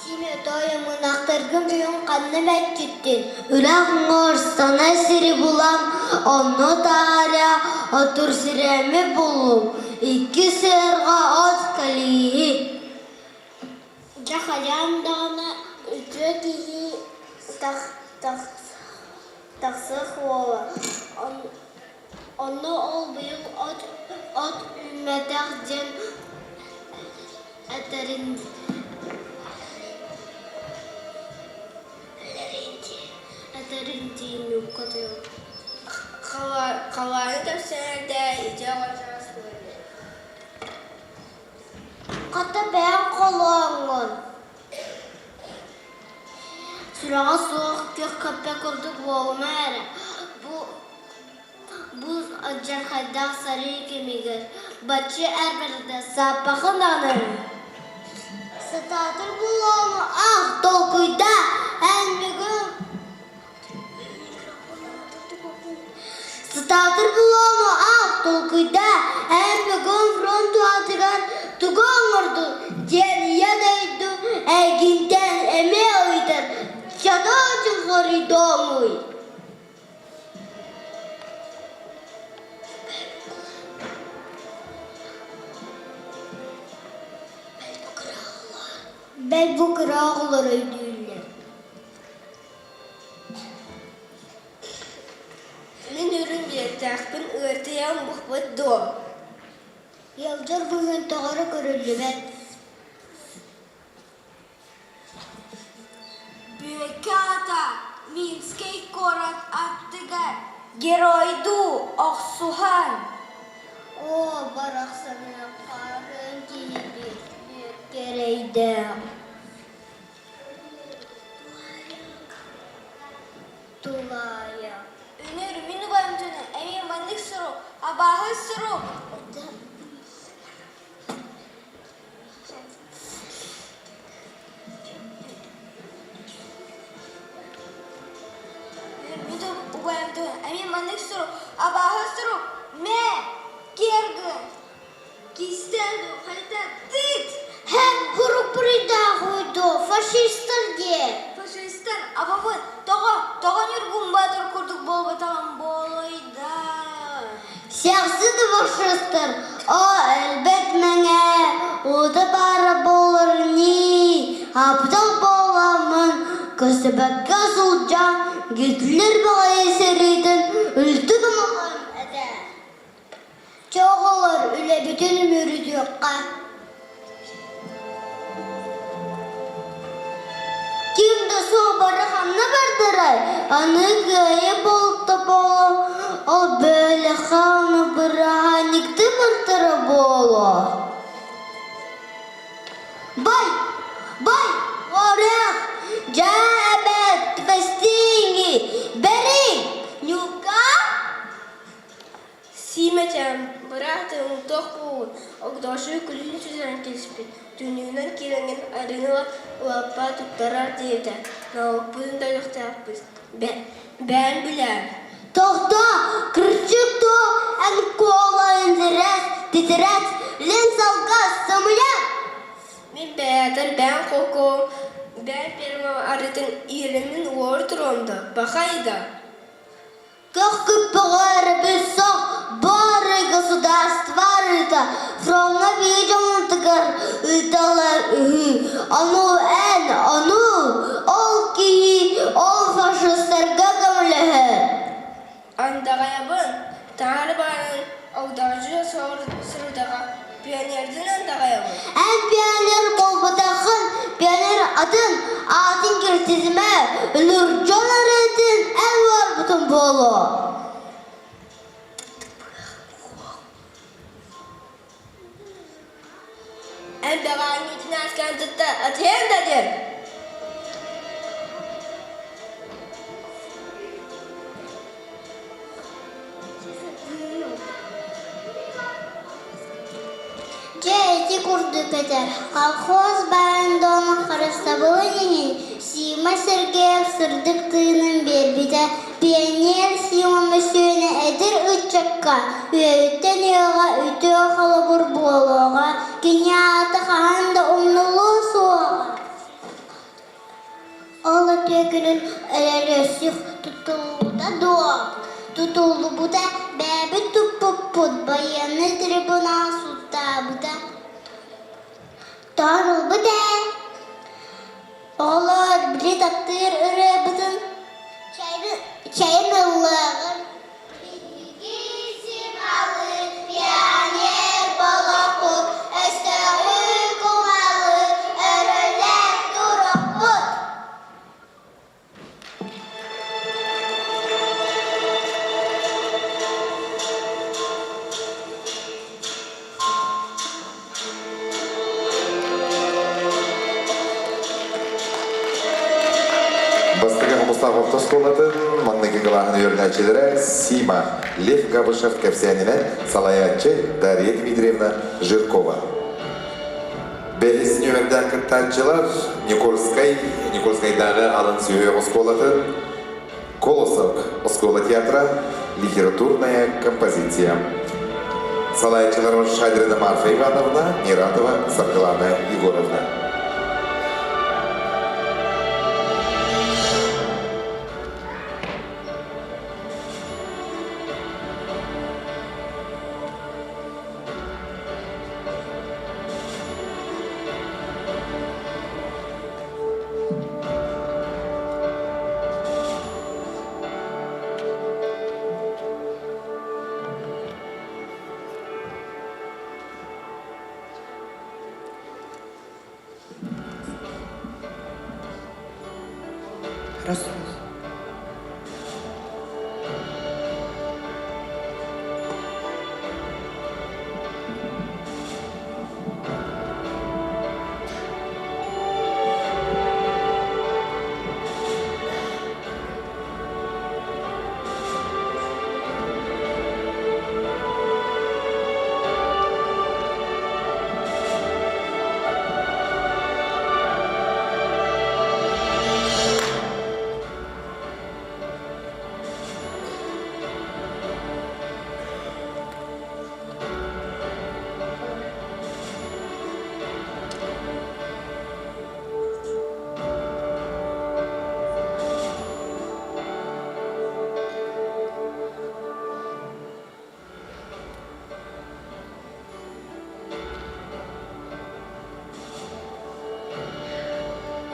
Симе тоойум ынахтаргын бүгүн ханна мэччиттин? Үрэх уҥуор сана сири булан, онно таарыйа отур сирэми буллум, икки сыарҕа от кэлииһи. Дьэ хайаан даҕаны үтүө киһи тахсыах уола. Онно ол быйыл от от үүммэтэх диэн этэрин этэрин дии ньуукка Халааны кэпсээнэрдэ ити оҕо чаас Хата бэйэҥ холооҥҥун Сүрэҕэ суох күөх көппө курдук буолума эрэ, бу бу алдьархайдаах сарыы кэмигэр бачча эр барыта сааппахын даҕаны Сатаатар буолуоҕу аах толкуйдаа, эн бүгүн Сатаатар буолуоҕу аах толкуйдаа, эн бүгүн фронт туһатыгар тугу оҥордуҥ диэн Ийэ дойду эйигинтэн эмиэ ыйытар, чатаачы хоруйдооҥуй Бэл бу кыра оҕолор өйдүүллэр. Мин үрүҥ биэртээхпин ыартыйан буһбут дуо? Ыалдьар быһыын тоҕо эрэ көрүллүбэт. Бүөккэ аата Минскэй куорат аттыгар геройдуу охсуһан Оо, барахсаныам хаарыан киһибит Бүөккэ эрэйдээх Тулаайах Үнүр мин убайым дьоно эмиэ маннык сурук, абааһы сурук Мин убайым туһун эмиэ маннык сурук, абааһы сурук, мэ, киэргэн, кистэл хайта тыт! Һэ, курук буруйдаах уйду, фашистар диэ. Фашистар, абабыт, тоҕо, тоҕо Ньургун Боотур курдук буолбатаҕым буолуой да? Сиэхсит фашистар, Оо, өлбөт мэҥэ, уута баара буолар ньии, аптал буоламмын, көстүбэккэ сылдьан, Гитлер баҕайы сэриитин үлтү гыммытым этэ. Чэ, оҕолор, үлэбитин үмүрүтүөххэ. Ким да суох бары ханна бардырай, аны кыайа буолта буолуо, ол бөлөххө аны бырааһынньыкты бартара буолуо. Бай! Бай! Орех! Дьэ эбээт, түбэстииҥи! Бэри! Ньука? Сиимэчээн, быраатым, туох буолбут, Огдооччу күлүүһүн сүтэрэн кэбиспит, түннүгүнэн киирэҥҥин арыыны лаппа туттарар диэбитэ, норуоппутун да өлүөхтээхпит, бэйэҥ билээр Тохтоо, кырдьык дуо, эн куолайын тирээт, титирээт, илин салга сымыйа! Мин бэйэтэр бэйэм холкуом, бэйэм фермам арыытын иирэммин уору туруом да, пахай да Көх күппэҕэ эрэ билсэх бары государство арыыта фроҥҥа биир дьоммутугар ыыталлар үһү. Ону эн, ону ол киһи ол фашистарга көмөлөһөр. Андаҕайабын, таары баарын огдооччу сорудаҕа пионердын андаҕайабын. Эн пионер буолбатаххын, пионер атын, аатын киртитимэ, өлөрдьон арыытын эн уорбутун буолуо. Эн бэҕээҥҥитин ааскаан тутта атыйан да диэн. Дьэ ити курдук этэ, колхоз баайын дуомун харыстабылын иһин Сима Сергеев сырдык тыынын биэрбитэ, пионер Сима мөссүөнэ эдэр ыччакка үөһүттэн үөҕэ үтүө холобур буолуоҕа, кини аата хаһан да умнулуо суоҕа. Ол үтүө күнүн өрөрүөсүх тутуллубута дуо? Тутуллубута, бэйэбит туппуппут, байыаннай трибунал сууттаабыта. Тоон ылбыт ээ. Оҕолоор, били таптыыр ырыабытын чэйин ыллыаҕын. Биһиги Сималык пионер болохпут, өстөөҕү кумалы өрөлөөн туруохпут. Бастакы Хомустаах орто оскуолатын маҥнайгы кылааһын үөрэнээччилэрэ Сима Лев Габышев кэпсээнинэн салайааччы Дарья Дмитриевна Жиркова. Бэһис нүөмэрдээх кыттааччылар Никольскай, Никольскайдааҕы алын сүһүөх оскуолатын Колосок оскуола театра литературная композиция. Салайааччылар Шадрина Марфа Ивановна, Нератова Саргылана Егоровна. Расул.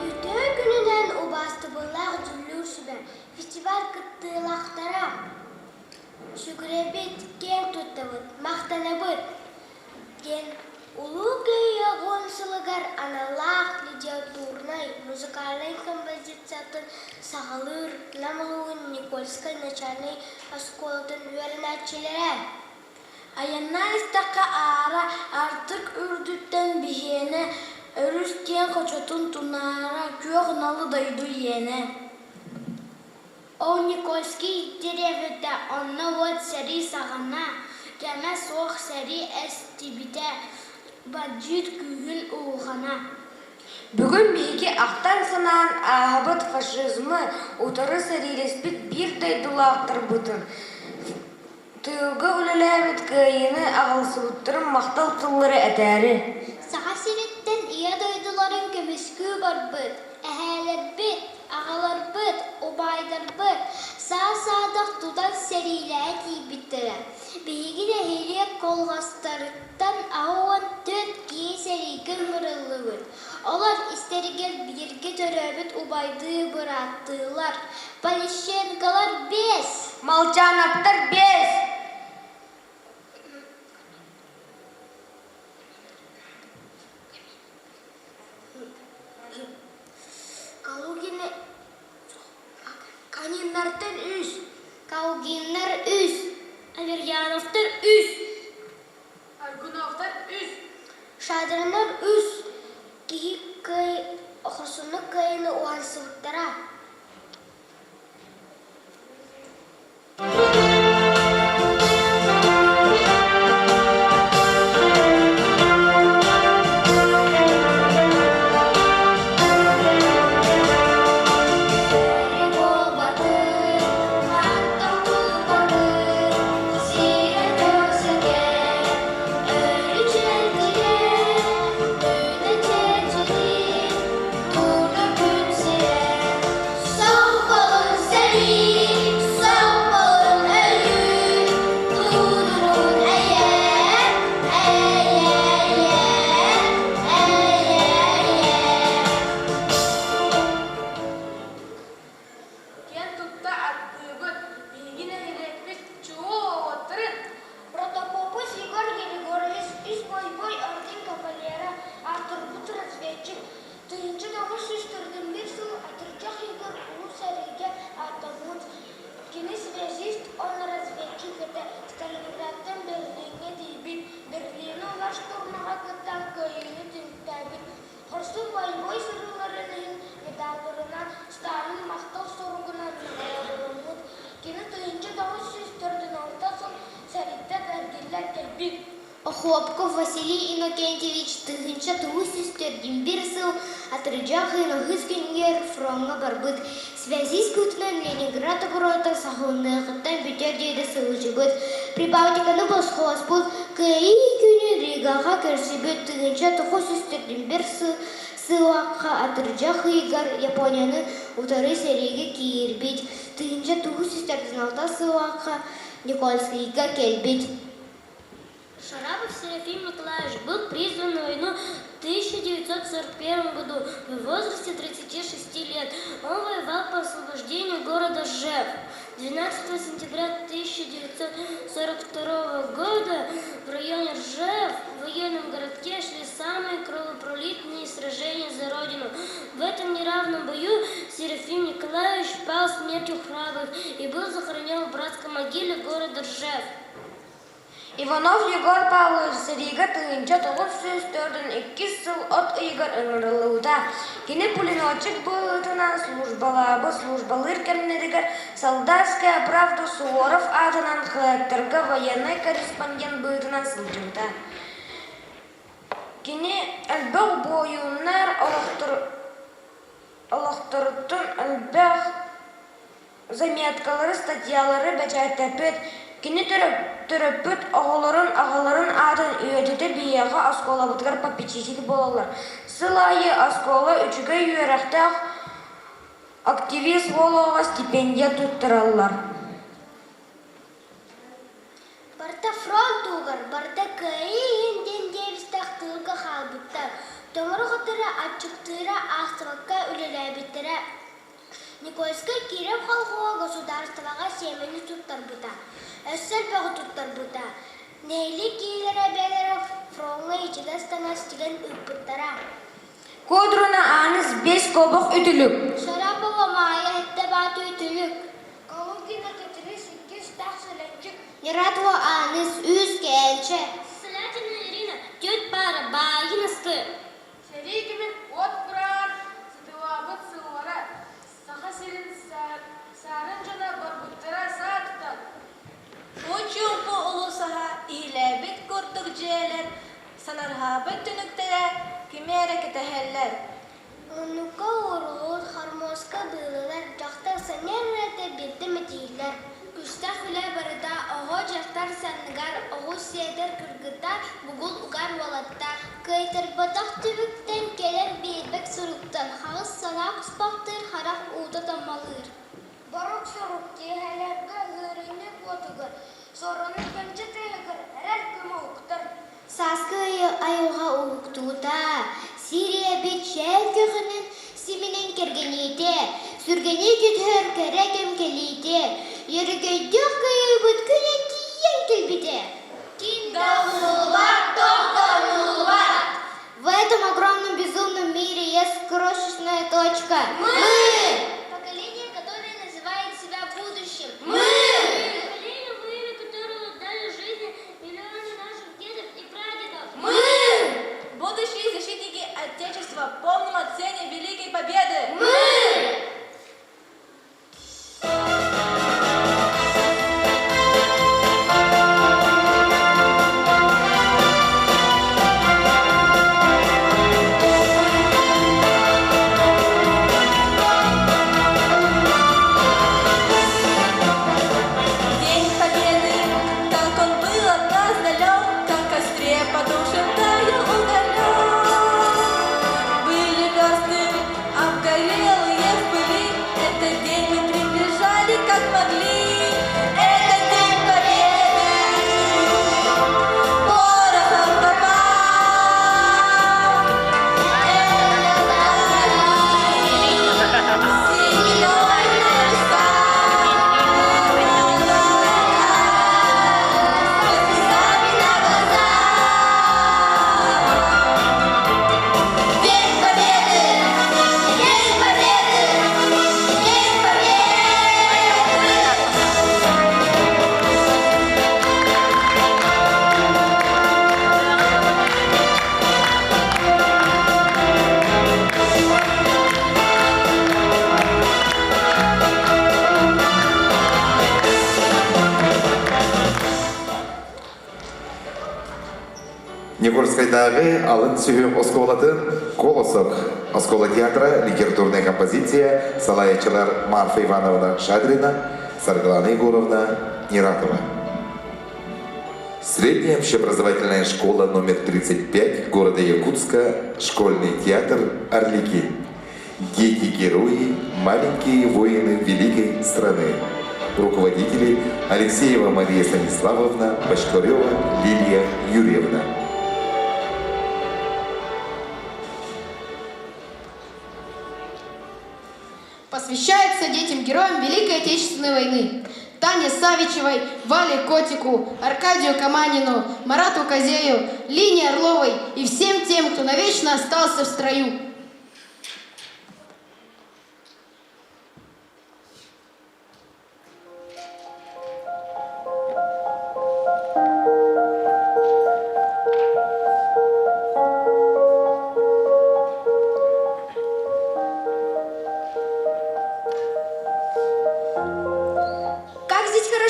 Үтүө күнүнэн убаастабыллаах дьүүллүүр сүбэ фестиваль кыттыылаахтара! Сүгүрэбит, киэн туттабыт, махтанабыт! диэн Улуу Кыайыы уон сылыгар аналлаах литературнай, музыкальнай композициятын саҕалыыр Нам улууһун Никольскай начальнай оскуолатын үөрэнээччилэрэ. Айаннаан истэххэ аара Артык үрдүттэн биһиэнэ, өрүс киэҥ хочотун тунаара, күөх налы дойду иэнэ. Ол Никольский дэриэбинэтэ онно уот сэрии саҕана, кэмэ суох сэрии эстибитэ, бандьыыт күүһүн улахана. Бүгүн биһиги ахтан-санаан ааһабыт фашизмы утары сэриилэспит биир дойдулаахтарбытын, тыылга үлэлээбит кыайыыны аҕалсыбыттарын махтал тыллары этээри. Саха сириттэн Ийэ дойдуларын көмүскүү барбыт эһээлэрбит, аҕаларбыт, убайдарбыт саа-саадах тутан сэриилэһэ тиийбиттэрэ. Биһиги нэһилиэк колхозтарыттан 84 киһи сэриигэ ыҥырыллыбыт. Олор истэригэр бииргэ төрөөбүт убайдыы бырааттыылар, Полищенколар биэс, Молчановтар биэс, Калугины Каниннартан үс, Калгиннар үс, Аверьяновтар үс, Аргуновтар үс, Шадриннар үс киһи кыай хорсуннук кыайыыны уһансыбыттара. Киэн тутта аттыыбыт, биһиги нэһилиэкпит чулуу уолаттарын Протопопов Егор Григорьевич үс бойбуой орден кавалера, аатырбыт разведчик, 1941 сыл атырдьах ыйыгар Улуу сэриигэ ааттаммыт. Кини связист уонна разведчик этэ, Сталинградтан Берлиҥҥэ тиийбит, Берлини ылар штурмаҕа кыттан кыайыыны түмүктээбит. Хорсун бойобуой сырыыларын иһин медалларынан Сталин махтал суругунан наҕараадаламмыт. Кини 1946 сыл сэрииттэн эргиллэн кэлбит. Охлопков Василий Иннокентьевич 1941 сыл атырдьах ыйын үһүс күнүгэр фроҥҥа барбыт. Связист быһыытынан Ленинград оборуота саҕаланыаҕыттан бүтүөр диэри сылдьыбыт. Прибалтиканы босхолоспут Кыайыы күнүн Ригаҕа көрсүбүт 1941 сыл сыллаахха атырдьах ыйыгар Японияны утары сэриигэ киирбит. 1946 сыллаахха Никольскайга кэлбит. Шарапов Серафим Николаевич был призван на войну в 1941 году в возрасте 36 лет. Он воевал по освобождению города Ржев. 12 сентября 1942 года в районе Ржев в военном городке шли самые кровопролитные сражения за Родину. В этом неравном бою Серафим Николаевич пал смертью храбрых и был захоронен в братской могиле города Ржев. Иванов Егор Павлович сэриигэ 1942 сыл от ыйыгар ыҥырыллыбыта. Кини пулеметчик быһыытынан службалаабыт службалыыр кэмнэригэр «Солдатская правда» Суворов аатынан хаһыаттарга военнай корреспондент быһыытынан сылдьыбыта. Кини элбэх буойуннар олохторуттан элбэх заметкалары, статьялары бэчээттэппит, кини төрөппүт оҕолорун аҕаларын аатын үйэтитэ биһиэхэ оскуолабытыгар попечитель буолаллар. Сыл аайы оскуола үчүгэй үөрэхтээх активист буолуоҕа стипендия туттараллар. Барыта фронт туһугар, барыта кыайыы иһин диэн диэбистээх тыылга хаалбыттар. Тоҥоро-хоторо, аччыктыыра аахсыбакка үлэлээбиттэрэ. Никольскай Киров колхоһа государствоҕа сиэмэни туттарбыта, өссө элбэҕи туттарбыта. Нэһилиэк киһилэрэ бэйэлэрэ фроҥҥа ичигэс таҥас тигэн ыыппыттара. Кудруна Ааныс бес кобох үтүлүк. Шарапова Маайа сэттэ бааты үтүлүк. Калугина Катерина иккис таах сэлэччик. Нератова Ааныс үс кээлчэ. Селятина Ирина түөрт паара баайын асты. Сэрии кэмин уот кураан сытыылаабыт сыллара Саха сирин саарын дьоно барбыттара саа тутан. Уу-чуумпу улуусаһа иһилээбит курдук дьиэлэр санарҕаабыт түнүктэрэ кими эрэ кэтэһэллэр. Муннукка ууруллубут хормуоска быыллар, дьахтар сэниэр эрэтэ биирдэ мэтииллэр. Күстэх үлэ барыта оҕо дьахтар санныгар оҕус сиэтэр кыргыттар, бугул угар уолаттар. Кыайтарбатах түбүктэн кэлэн биэрбэт суруктан хаҕыс санаа куспахтыыр харах уута таммалыыр. Борук сорук киэһэлэргэ ыарыынньык уотугар, сорону кэмчи тыаһыгар эрэл көмө уктар. Сааскы айылҕа уһуктуута, Сириэбит чээл көхүнэн симинэн кэргэниитэ, сүргэни көтөһөр кэрэ кэм кэлиитэ, Өрөгөйдөөх кыайыыбыт күнэ тиийэн кэлбитэ. Ким да умнуллубат, тохтонуллубат! В этом огромном безумном мире есть крошечная точка. Мы! Поколение, которое называет себя будущим. Мы! Поколение, во имя которого дали жизни миллионы наших дедов и прадедов. Мы! Будущие защитники Отечества, помним о цене Великой Победы! Мы! День Победы, как он был от нас далек, как в костре потушен таял уголек. Были версты обгорелые в пыли, этот день мы приближали, как могли. Это День Победы, порохом пропах. Это синевой наш День Победы! День Победы! День Победы! Никольскайдааҕы алын сүһүөх оскуолатын Колосок оскуола театра литературная композиция салайааччылар Марфа Ивановна Шадрина, Саргылана Егоровна Нератова. Средняя общеобразовательная школа номер 35 города Якутска, школьный театр «Орлики». Дети-герои, маленькие воины великой страны. Руководители Алексеева Мария Станиславовна, Бочкарева Лилия Юрьевна. Посвящается детям-героям Великой Отечественной войны. Тане Савичевой, Вале Котику, Аркадию Каманину, Марату Козею, Лине Орловой и всем тем, кто навечно остался в строю.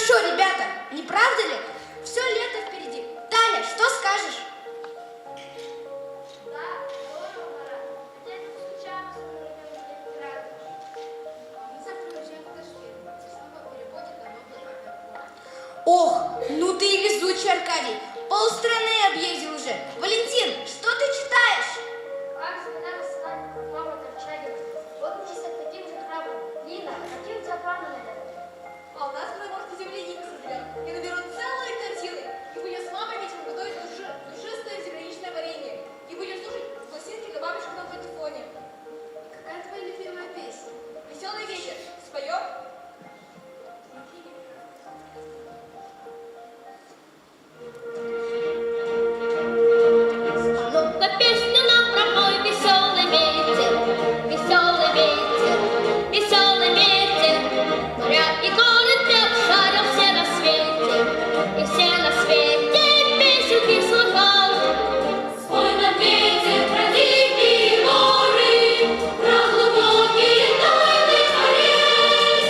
хорошо, ребята, не правда ли? Все лето впереди. Таня, что скажешь? Да, здорово, Марат. Хотя я скучала, что мы рвем Ленинград. А мы завтра уезжаем в Ташкент. Снова переводят на новый авиаплан. Ох, ну ты и везучий, Аркадий. Полстраны объездил уже. Валентин, что ты читаешь? Как жена рассылает Павла Корчагина. Вот мы стать таким же храбрым. Лина, какие у тебя планы на лето? А у нас будет земляника созрела. Я наберу целые корзины и будем с мамой вечером готовить душистое земляничное варенье. И будем слушать пластинки на бабушкином патефоне. Какая твоя любимая песня? Веселый вечер. Споем? Ну-ка песню нам пропой, веселый ветер, веселый ветер, веселый ветер. Моря и горы ты обшарил все на свете, и все на свете песенки слыхал. Спой нам, ветер, про дикие горы, про глубокие тайны морей.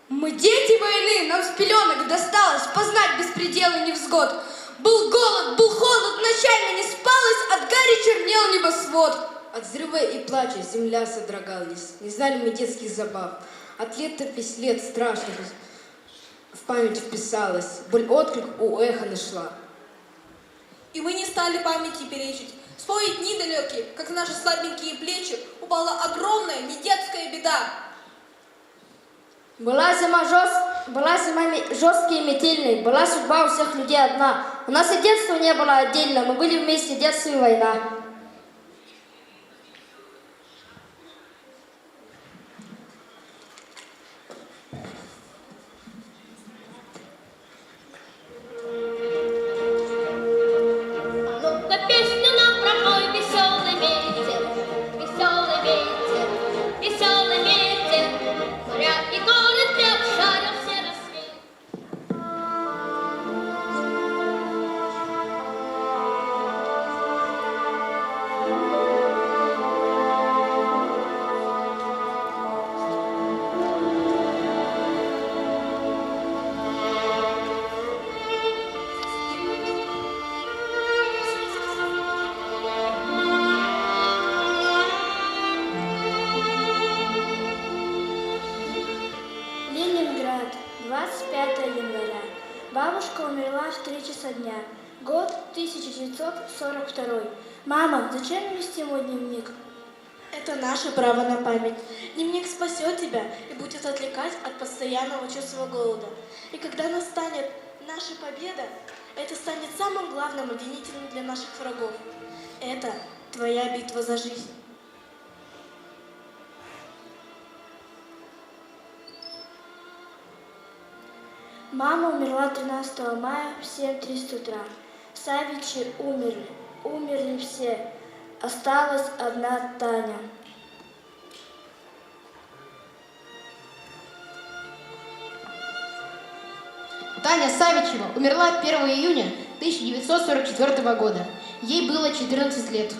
Мы дети войны, нам с пеленок досталось познать беспредел и невзгод. Был голод, был холод, ночами не спалось, от гари чернел небосвод. От взрыва и плача земля содрогалась, не знали мы детских забав. От летопись лет страшных в память вписалась, боль отклик у эха нашла. И мы не стали памяти перечить. Вспомнить дни далекие, как на наши слабенькие плечи упала огромная недетская беда. Была зима, была зима жесткой и метельной, была судьба у всех людей одна. У нас и детства не было отдельно, мы были вместе, детство и война. Ну-ка песню нам пропой, веселый ветер, веселый ветер, веселый ветер. Моря и горы ты обшарил все на свете. Ленинград, 25 января. Бабушка умерла в 3 часа дня. Год 1942. Мама, зачем вести мой дневник? Это наше право на память. Дневник спасет тебя и будет отвлекать от постоянного чувства голода. И когда настанет наша победа, это станет самым главным обвинителем для наших врагов. Это твоя битва за жизнь. Мама умерла 13 мая в 7:30 утра. Савичи умерли. Умерли все. Осталась одна Таня. Таня Савичева умерла 1 июня 1944 года. Ей было 14 лет.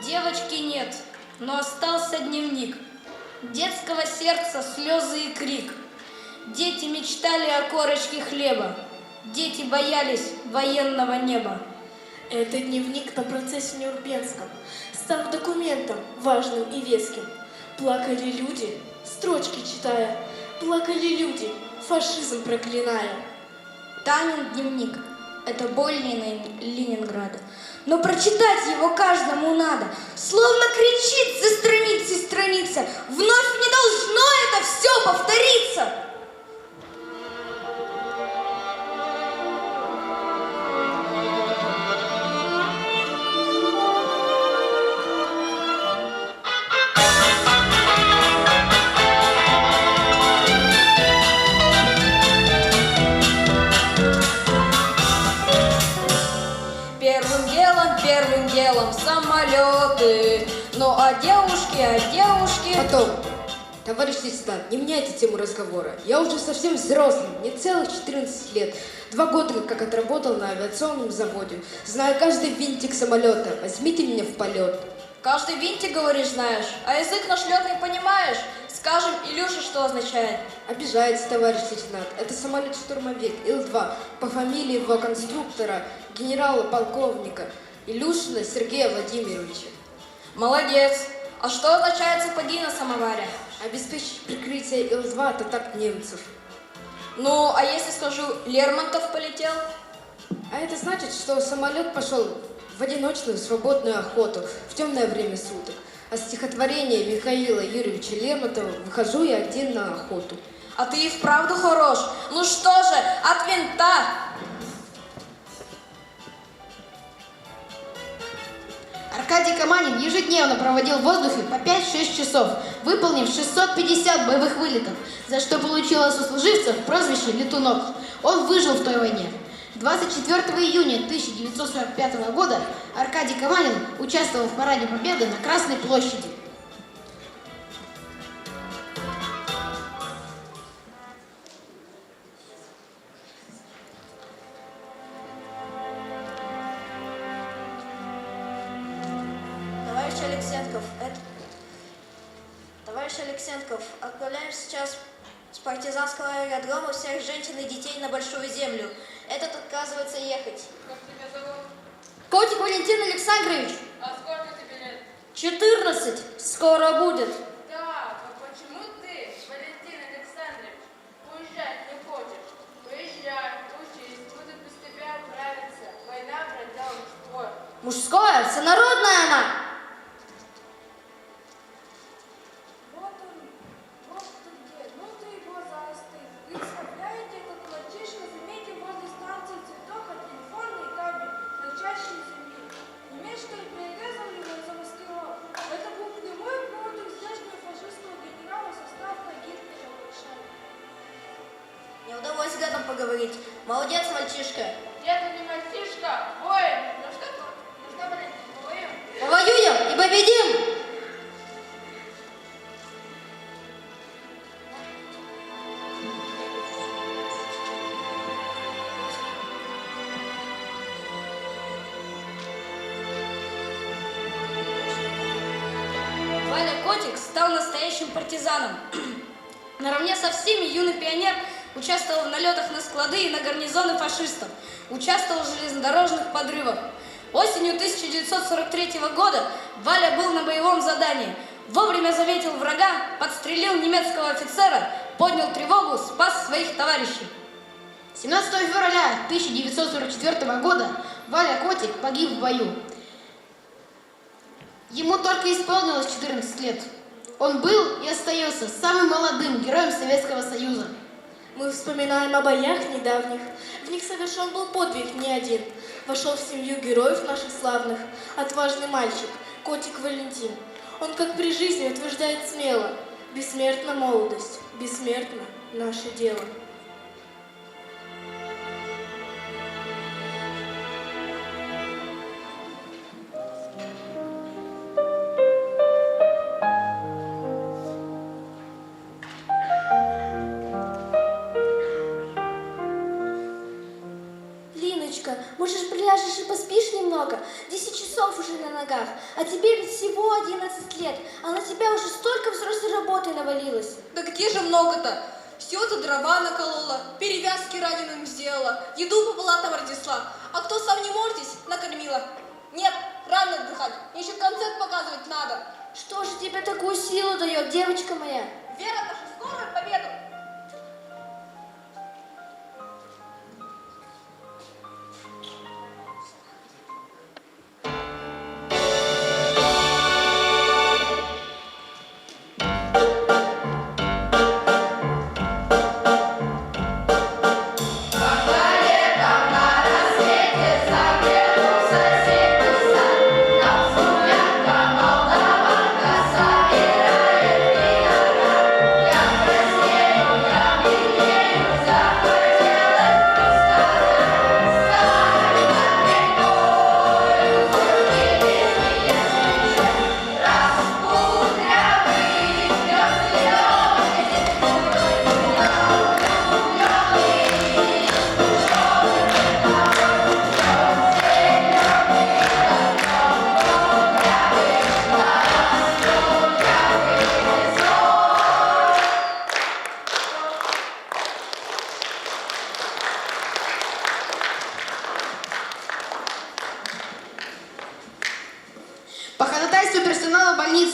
Девочки нет, но остался дневник. Детского сердца слезы и крик. Дети мечтали о корочке хлеба. Дети боялись военного неба. Это дневник на процессе Нюрнбергском стал документом важным и веским. Плакали люди, строчки читая, плакали люди, фашизм проклиная. Танин дневник – это боль Ленинграда. Но прочитать его каждому надо. Словно кричит за страницей страница. Вновь не должно это все повториться. Первым делом, первым делом. обстрелом самолеты. Ну а девушки, а девушки... Потом. Товарищ лейтенант, не меняйте тему разговора. Я уже совсем взрослый, мне целых 14 лет. 2 года, как отработал на авиационном заводе. Знаю каждый винтик самолета. Возьмите меня в полет. Каждый винтик, говоришь, знаешь, а язык наш летный понимаешь? Скажем, Илюша, что означает? Обижаете, товарищ лейтенант. Это самолет-штурмовик Ил-2 по фамилии его конструктора, генерала-полковника Илюшина Сергея Владимировича. Молодец. А что означает сапоги на самоваре? Обеспечить прикрытие Ил-2 от атак немцев. Ну, а если скажу, Лермонтов полетел? А это значит, что самолет пошел в одиночную свободную охоту в темное время суток. А стихотворение Михаила Юрьевича Лермонтова «Выхожу я один на охоту». А ты и вправду хорош. Ну что же, от винта! Аркадий Каманин ежедневно проводил в воздухе по 5-6 часов, выполнив 650 боевых вылетов, за что получил от сослуживцев прозвище «Летунок». Он выжил в той войне. 24 июня 1945 года Аркадий Каманин участвовал в Параде Победы на Красной площади. Товарищ Алексенков, это... Товарищ Алексенков, отправляем сейчас с партизанского аэродрома всех женщин и детей на Большую Землю. Этот отказывается ехать. Как тебя зовут? Котик Валентин Александрович. А сколько тебе лет? 14. Скоро будет. Так, а почему ты, Валентин Александрович, уезжать не хочешь? Уезжай, учись, будут без тебя отправиться. Война, брат, дело мужское. Мужское, всенародное она. Вот он, вот ты где, ну ты и глазастый. Представляете, этот мальчишка заметил возле станции цветок от телефонной кабель, торчащий из земли. Немешко перерезал его и замаскировал. Это был прямой против здешнего фашистского генерала состава Гитлера большая. Не удалось с гадом поговорить. Молодец, мальчишка. Нет, он не мальчишка, воин. Ну что, Валентин, воюем? Повоюем и победим! Валя Котик стал настоящим партизаном. Наравне со всеми юный пионер участвовал в налетах на склады и на гарнизоны фашистов, участвовал в железнодорожных подрывах. Осенью 1943 года Валя был на боевом задании. Вовремя заметил врага, подстрелил немецкого офицера, поднял тревогу, спас своих товарищей. 17 февраля 1944 года Валя Котик погиб в бою. Ему только исполнилось 14 лет. Он был и остается самым молодым героем Советского Союза. Мы вспоминаем о боях недавних. В них совершен был подвиг не один. Вошел в семью героев наших славных отважный мальчик, котик Валентин. Он, как при жизни, утверждает смело: бессмертна молодость, бессмертно наше дело. Линочка, может, приляжешь и поспишь немного? 10 часов уже на ногах, а тебе ведь всего 11 лет, а на тебя уже столько взрослой работы навалилось. Да где же много-то? Всего-то дрова наколола, перевязки раненым сделала, еду по палатам разнесла, а кто сам не может, накормила. Нет, рано отдыхать, мне еще концерт показывать надо. Что же тебе такую силу дает, девочка моя? Вера в нашу скорую победу. Собирает виноград, я краснею.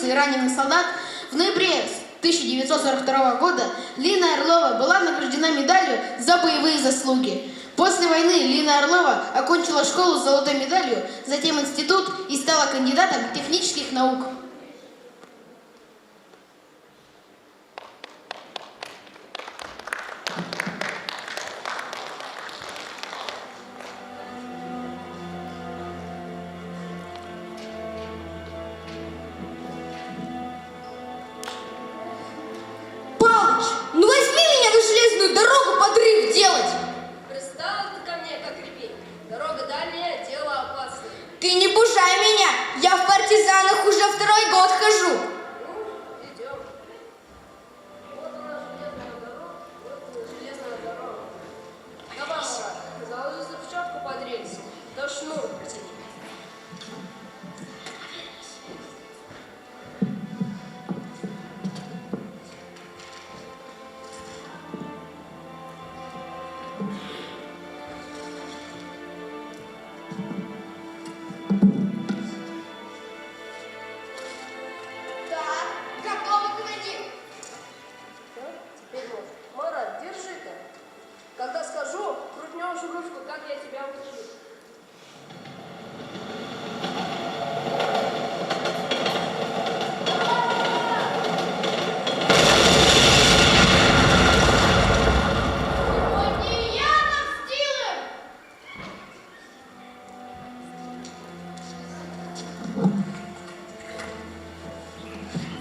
революции и раненых солдат в ноябре 1942 года Лина Орлова была награждена медалью за боевые заслуги. После войны Лина Орлова окончила школу с золотой медалью, затем институт и стала кандидатом технических наук. Палыч, ну возьми меня на железную дорогу подрыв делать! Пристала ты ко мне, как репей. Дорога дальняя, дело опасное. Ты не пужай меня, я в партизанах уже второй год хожу. Ну, идем. Вот она железная дорога, вот она железная дорога. Давай, Марат, заложи взрывчатку под рельсы, да шнур протяни. Так, готово, командир. Так, теперь можно. Марат, держи-ка. Когда скажу, крутнешь ручку, как я тебя учил. Сегодня я отомстил им!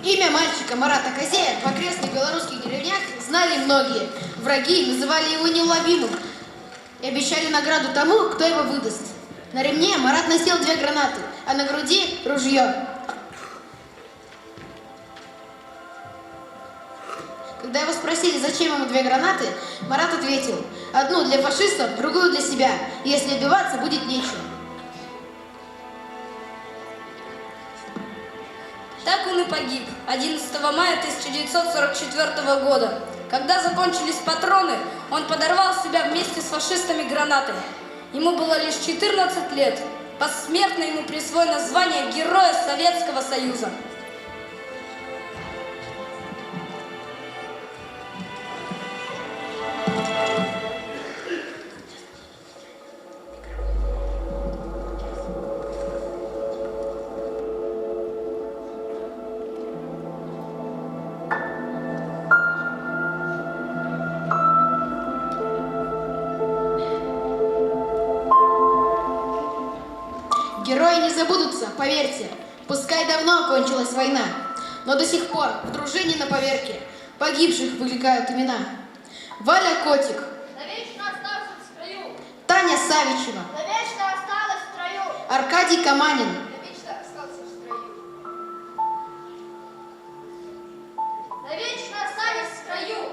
Имя мальчика Марата Козея в окрестных белорусских деревнях знали многие. Враги называли его неуловимым и обещали награду тому, кто его выдаст. На ремне Марат носил две гранаты, а на груди – ружье. Когда его спросили, зачем ему две гранаты, Марат ответил, одну для фашистов, другую для себя. Если убиваться, будет нечем. Так он и погиб 11 мая 1944 года. Когда закончились патроны, он подорвал себя вместе с фашистами гранатой. Ему было лишь 14 лет. Посмертно ему присвоено звание Героя Советского Союза. Герои не забудутся, поверьте. Пускай давно окончилась война, но до сих пор в дружине на поверке погибших выкликают имена. Валя Котик, Навечно остался в строю. Таня Савичева, Навечно осталась в строю. Аркадий Каманин, Навечно остался в строю. Навечно остались в строю.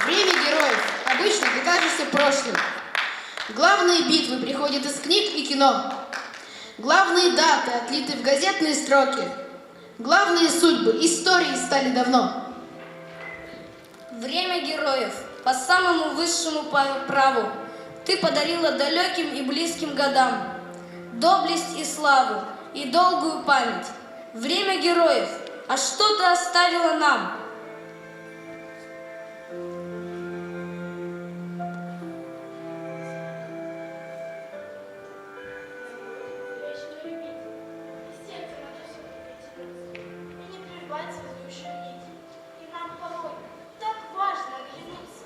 Время героев. Обычно ты кажешься прошлым. Главные битвы приходят из книг и кино. Главные даты отлиты в газетные строки. Главные судьбы истории стали давно. Время героев по самому высшему праву ты подарила далеким и близким годам доблесть и славу, и долгую память. Время героев, а что ты оставила нам? Вечно любить, и сердце наше все и не прервать связующую нить. И нам порой так важно оглянуться.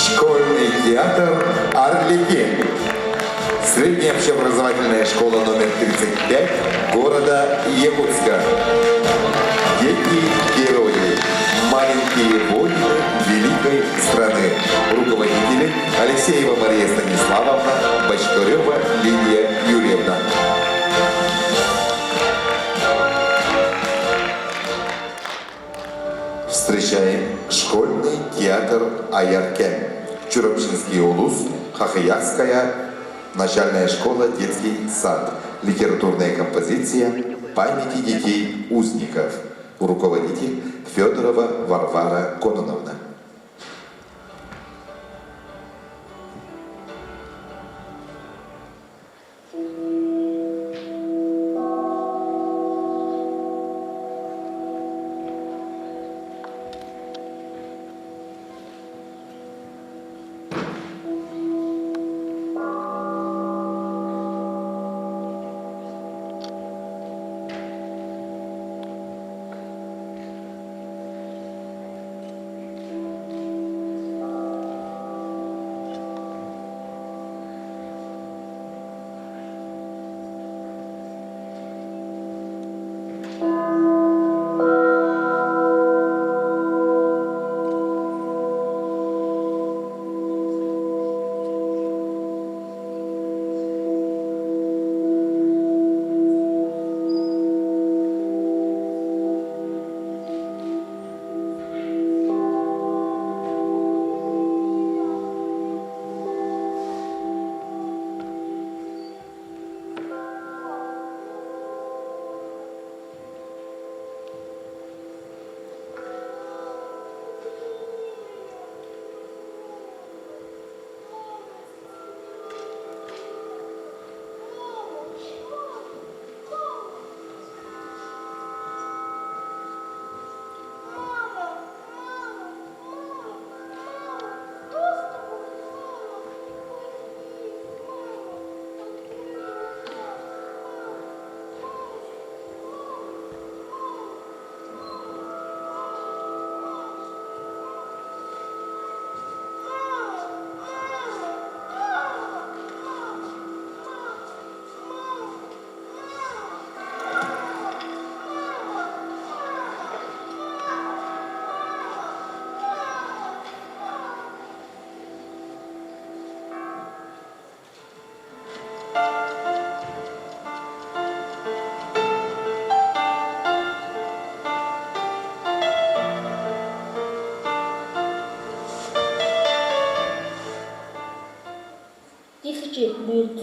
Школьный театр «Арлекин». Средняя общеобразовательная школа номер 35 города Якутска. Дети-герои. Маленькие воины великой страны. Руководители Алексеева Мария Станиславовна, Бочкарева Лилия Юрьевна. Встречаем школьный театр «Аяркен». Чурапчинский улус, Хахаякская начальная школа, детский сад. Литературная композиция «Памяти детей узников». Руководитель Федорова Варвара Кононовна.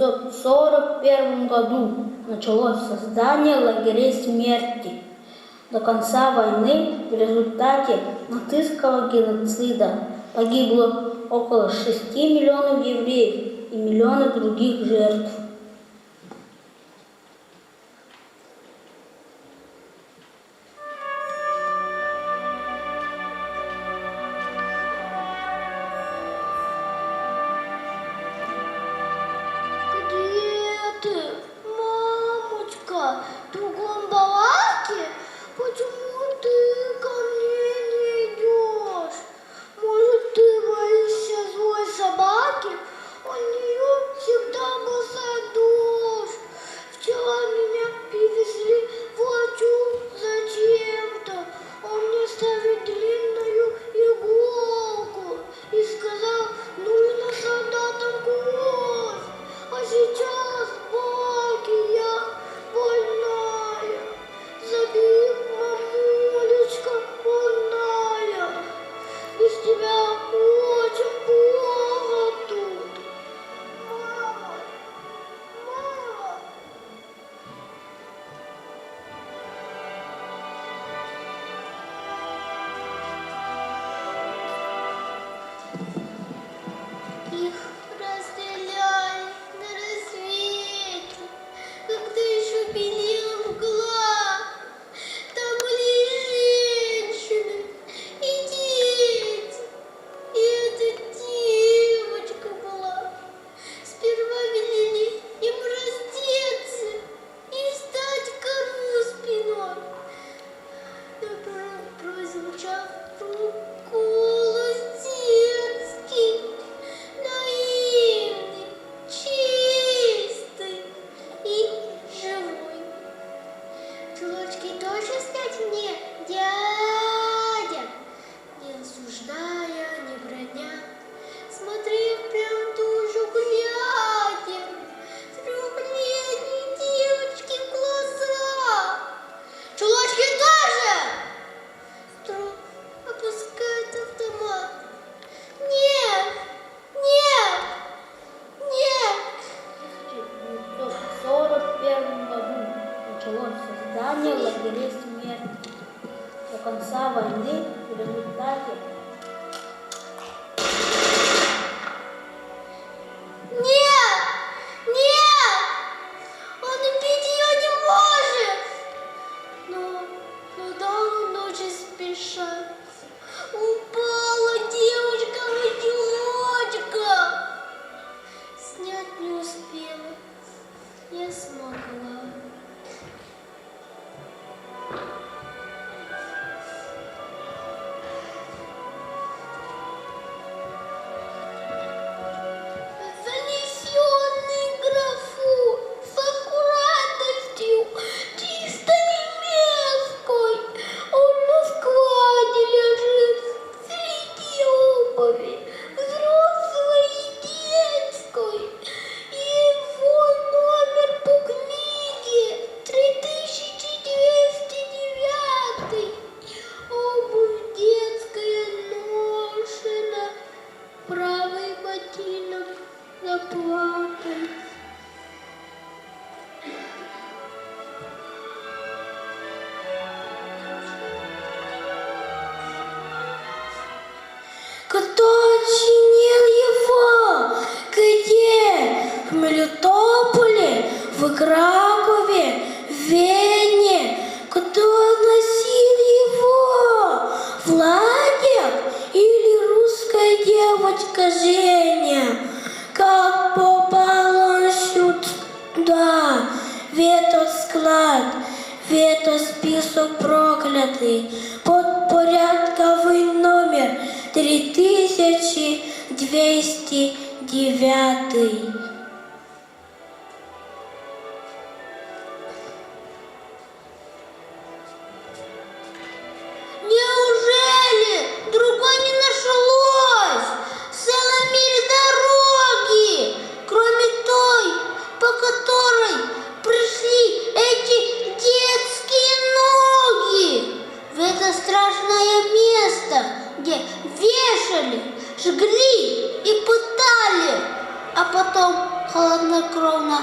1941 году началось создание лагерей смерти. До конца войны в результате нацистского геноцида погибло около 6 миллионов евреев и миллионы других жертв. Где ты, мамочка? В другом бараке? Почему ты ко мне не идешь? Может, ты боишься злой собаки? Он нее всегда бросает войны в результате Нет! Нет! Он убить ее не может! Но, но да, он очень спешит. Упала девочка в чулочках. Снять не успела. Не смогла. Занесенный графу с аккуратностью чисто немецкой. Он на складе лежит среди обуви, взрослой и детской. Его номер по книге 3209. Обувь детская ношена, правый ботинок заплатан. Кто чинил его? Где? В Мелитополе, в Кракове, в Вене. Кто носил его? Владик или русская девочка Женя? Как попал он сюда, в этот склад, в этот список проклятый, под порядковый номер 3209. Неужели другой не нашлось? В целом мире дороги, кроме той, по которой пришли эти детские ноги в это страшное место, где вешали, жгли и пытали, а потом холоднокровно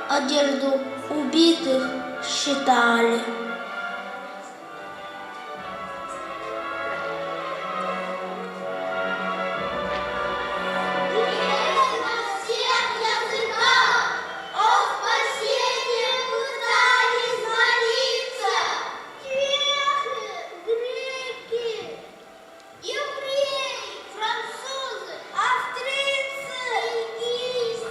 одежду убитых считали. На всех языках о спасении пытались молиться. Чехи, греки, евреи, французы, австрийцы, бельгийцы.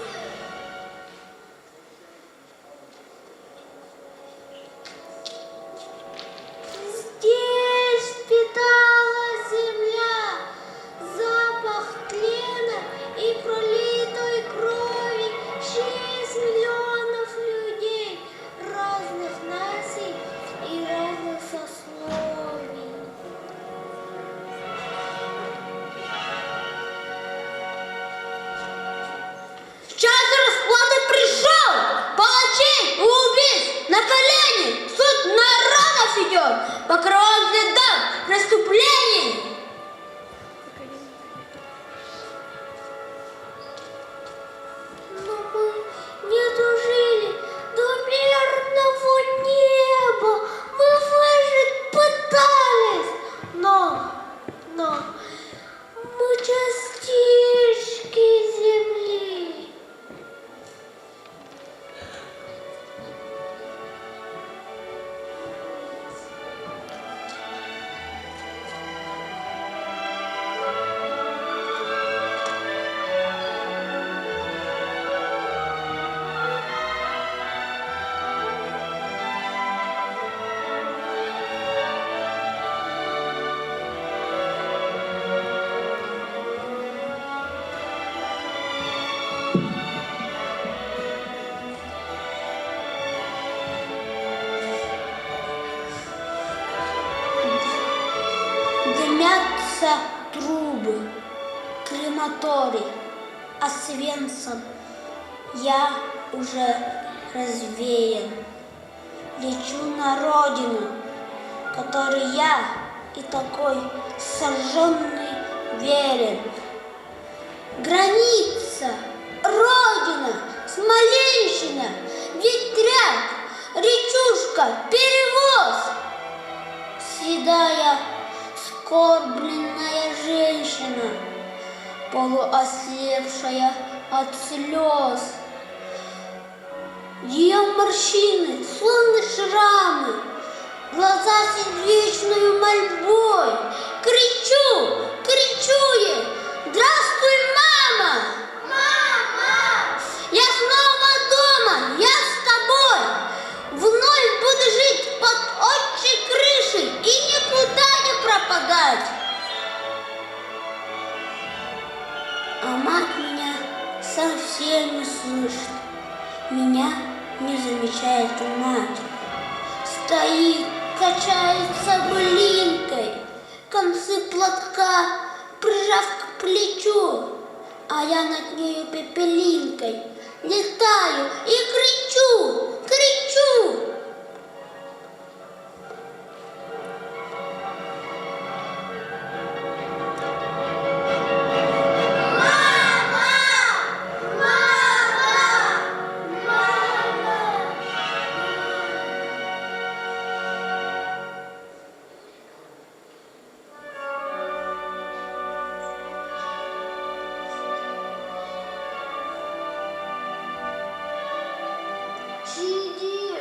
Здесь питала земля запах тлена и пролитой крови 6 миллионов людей разных наций и разных сословий. Час расплаты пришел! Палачей и убийц на колени! Суд народов идет! По кровавым следам преступлений! Но мы не дожили до мирного неба. Мы выжить пытались, но, но мы частички земли. Дымятся трубы, крематорий, Освенцим. Я уже развеян. Лечу на родину, которой я и такой сожженный верен. Граница, Родина, Смоленщина, Ветряк, речушка, перевоз. Седая Скорбленная женщина, полуослепшая от слез. Ее морщины, словно шрамы, глаза с извечною мольбой. Кричу, кричу ей, здравствуй, мама! Мама! Я снова дома, я с тобой! Вновь буду жить под отчей крышей и никуда не пропадать. А мать меня совсем не слышит. Меня не замечает мать. Стоит, качается былинкой, концы платка прижав к плечу, а я над нею пепелинкой летаю и кричу, кричу. Сиди.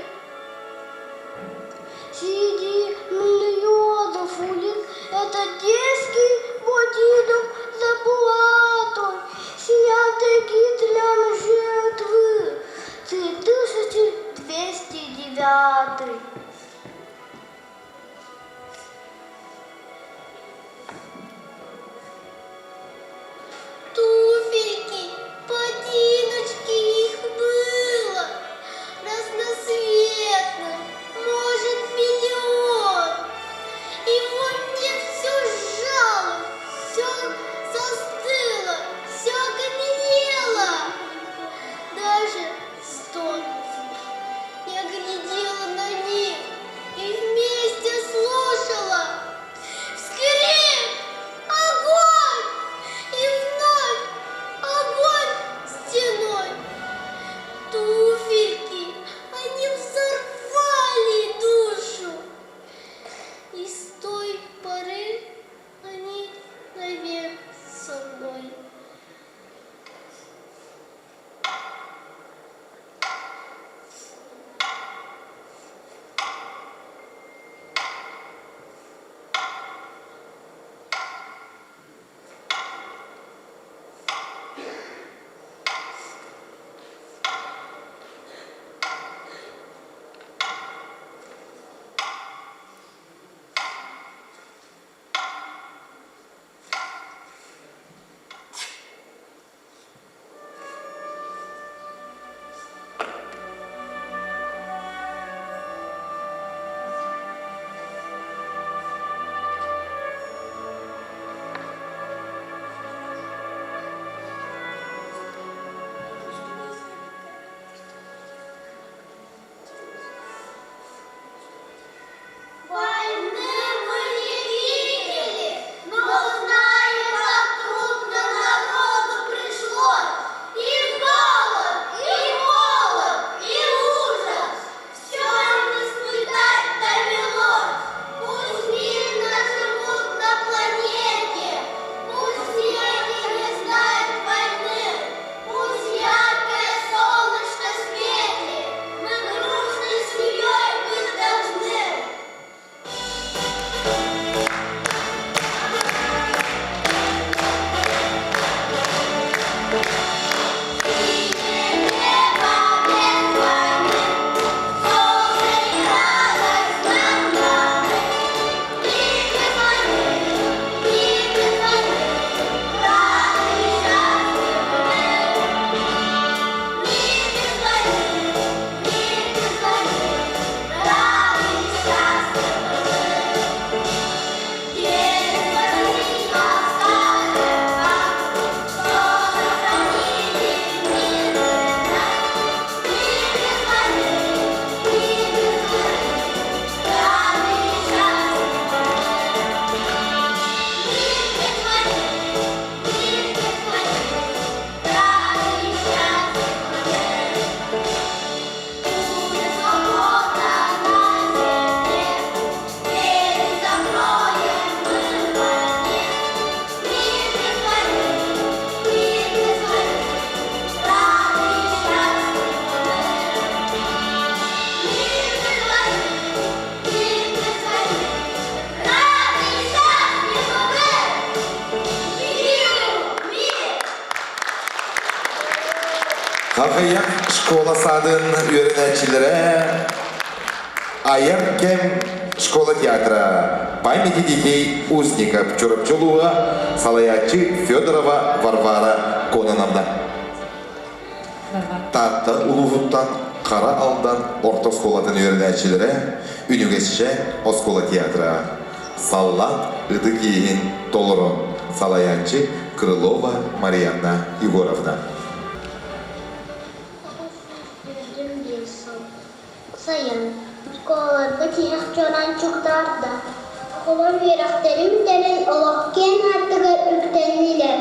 Хахыйах школа садын үөрэнээччилэрэ Айар кэм школа театра памяти детей узников Чурапчы улууһа салайааччы Федорова Варвара Кононовна. Таатта улууһуттан Хара Алдан орто оскуолатын үөрэнээччилэрэ Үнүгэсчэ оскуола театра Саллаат ытык иэһин толорон салайааччы Крылова Марианна Егоровна. Сайын оскуолаларга тиһэх чуораанчыктаарда. Оҕолор үөрэхтэрин бүтэрэн олох киэҥ аартыгар үктэннилэр.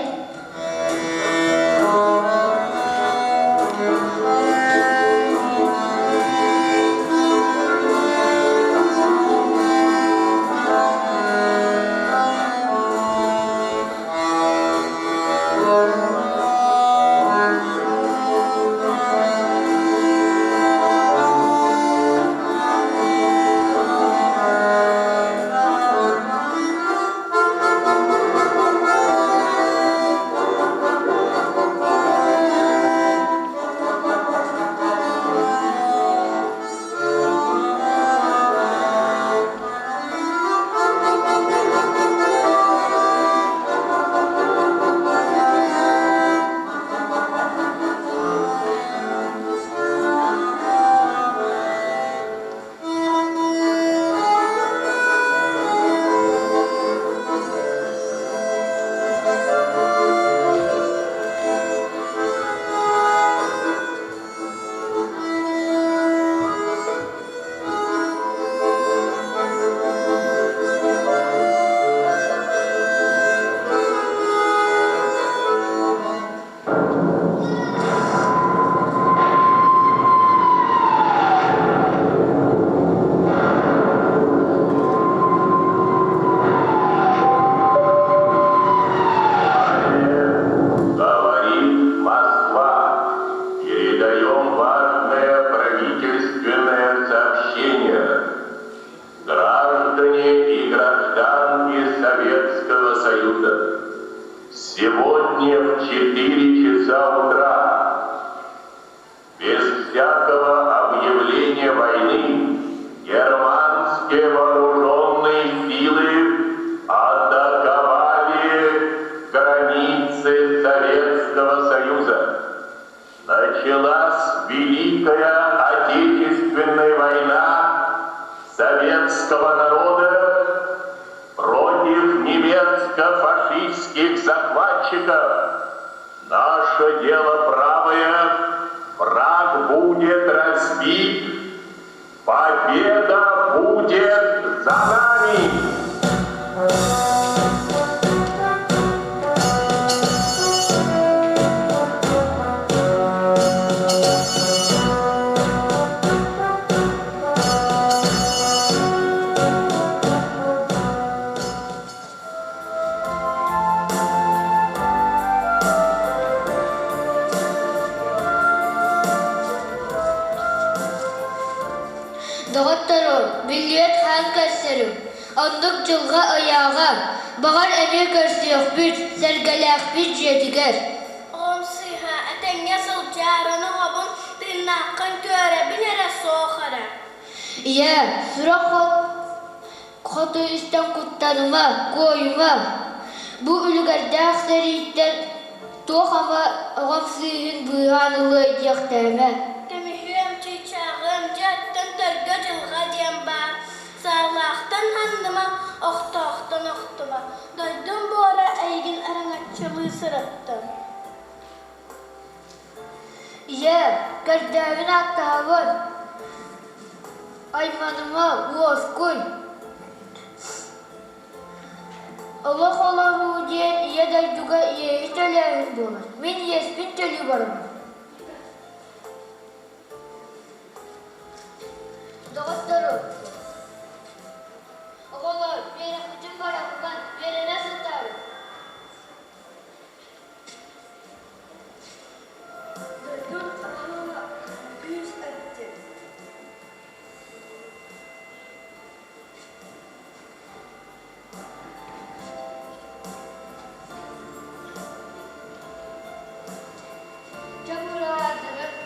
Говорит Москва. Передаем важное правительственное сообщение. Граждане и гражданки Советского Союза, сегодня в 4 часа утра, без всякого объявления войны, германские вооруженные силы атаковали границы Советского Союза. Началась Великая Отечественная война советского народа против немецко-фашистских захватчиков. Наше дело правое, враг будет разбит, победа будет за нами! Доҕотторум, биллибэт хаан көрсөрүм. Оннук дьылҕа ыйааҕа, баҕар эмиэ көрсүөхпүт, сэргэлээхпит дьиэтигэр. Оҕом сыыһа, этэҥҥэ сылдьаарын оҕобун тыыннааххын көрөбүн эрэ суох эрэ. Ийээ, сурах хоту истэн куттаныма, куойума. Бу үлүгэрдээх сэрииттэн туох ама оҕом сыыһын быыһаан ылыай диэхтээмэ. Көмүһүөм, чыычааҕым, дьэ оттон төргө дьылҕа диэн баар. Саалаахтан ханныма, охтоохтон охтума. Дойдум буора эйигин араҥаччылыы сырыттын. Ийээ, көрдөөбүн ааттаһабын. Айманыма, уоскуй. Олох олоруу диэн ийэ дойдуга иэһи төлөөһүн буолар. Мин иэспин төлүү барабын. Доҕотторум, оҕолор, үөрэхпитин барахпан, үөрэнэ сылдьабыт. Дойдум аһылыга күүс эбитин. Чокураатыгыт.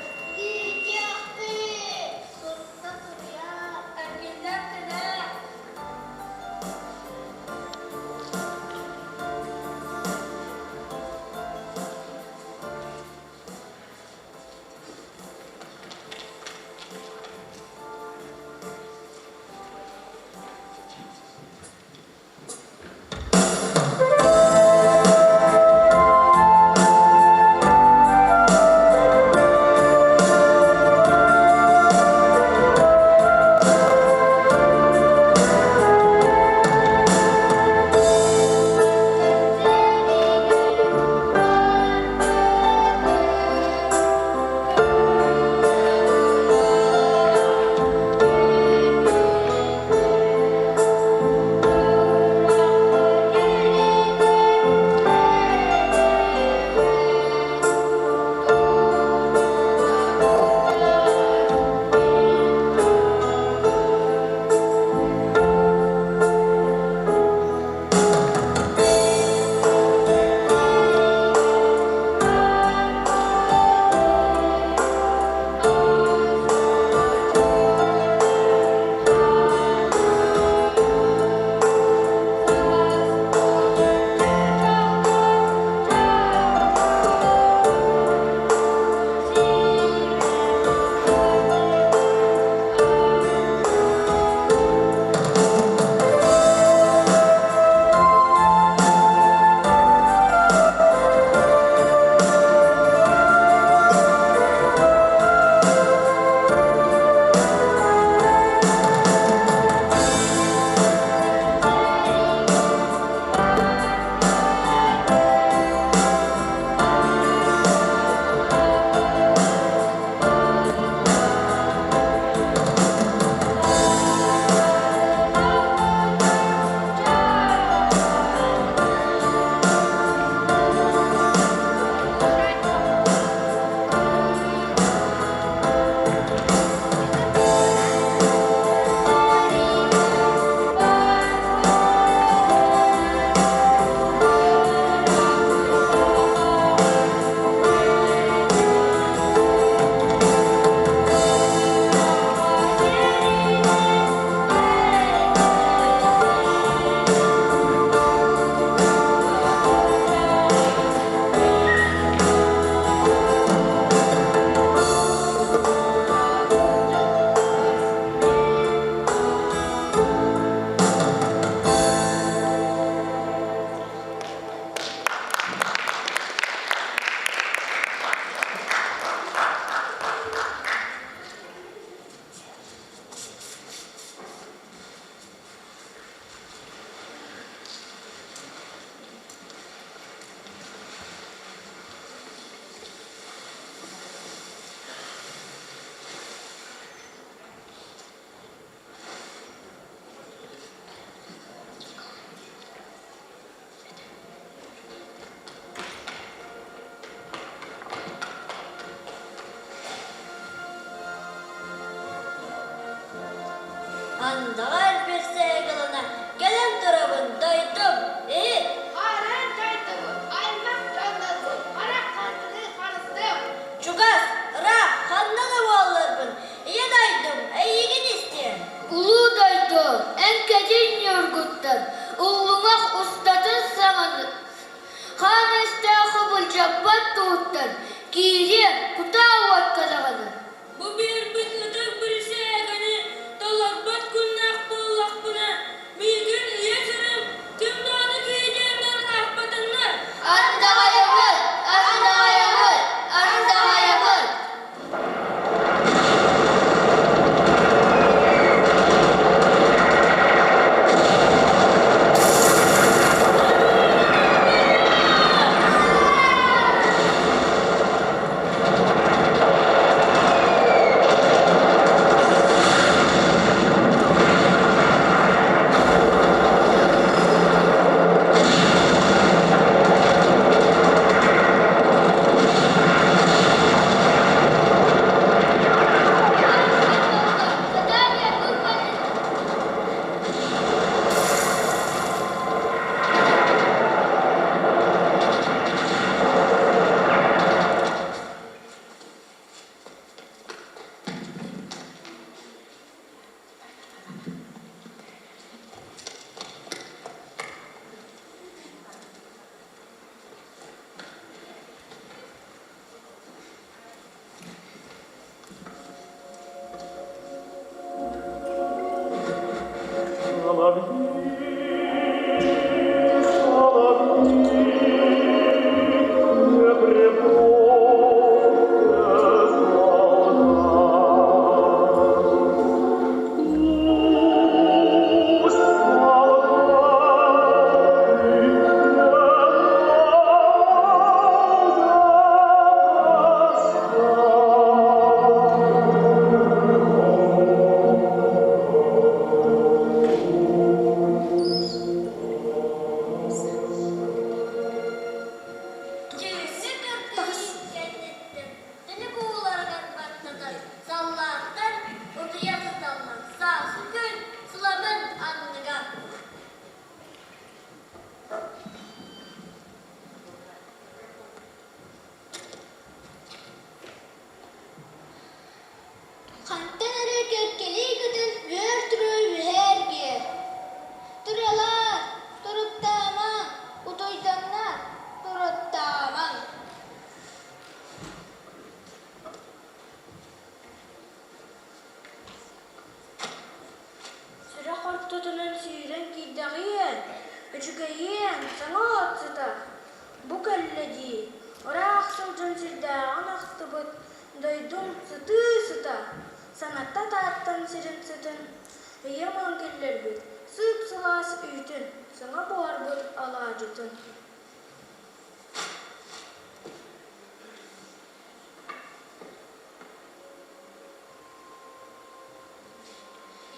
Андаҕар бирсээгэ ылына кэлэн турабын дойдум, иһит! Хаарыан дойдубут, аймах дьоннорбут, харах хантыгы харыстыам. Чугас, ыраах, ханна да буолларбын, ийэ дойдум, эйигин истиэм. Улуу дойду, эн кэтин ньургуттан, уллуҥах устатын саҥаны Хаан өстөөххө былдьаппат туһуттан киириэ, кутаа уотка даҕаны. Бу биэрбит ытык бирисээгэни толорбот күннээх буоллахпына, миигин ийэ сирим ким даҕаны киһи диэннэр аахпатыннар. Андаҕайабыт! Андаҕайабыт! Андаҕайабыт! Задание выполнено! Соловьи, соловьи, не прибудьте солдат. Пусть солдаты Түүҥҥү кыргыһыы кэнниттэн тилик ууларыгар баттатан саллааттар утуйа сыталлар сааскы күн сыламын анныгар. Хантан эрэ кэккэлии көтөн үөр туруо үөһэ эргийэр. Туралаар, туруктаамаҥ, утуйданнар, туруттаамаҥ. Сүрэх ортотунан сүүрэн киирдэҕиэн, үчүгэйиэн, саҥа от сытар. Бу кэллэ дии, ыраах сылдьан сүрдээҕин ахтыбыт дойдум сытыы сыта, санатта Тааттан сирин сытын, ийэм ылан киллэрбит сып-сылаас үүтүн, саҥа буһарбыт алаадьытын.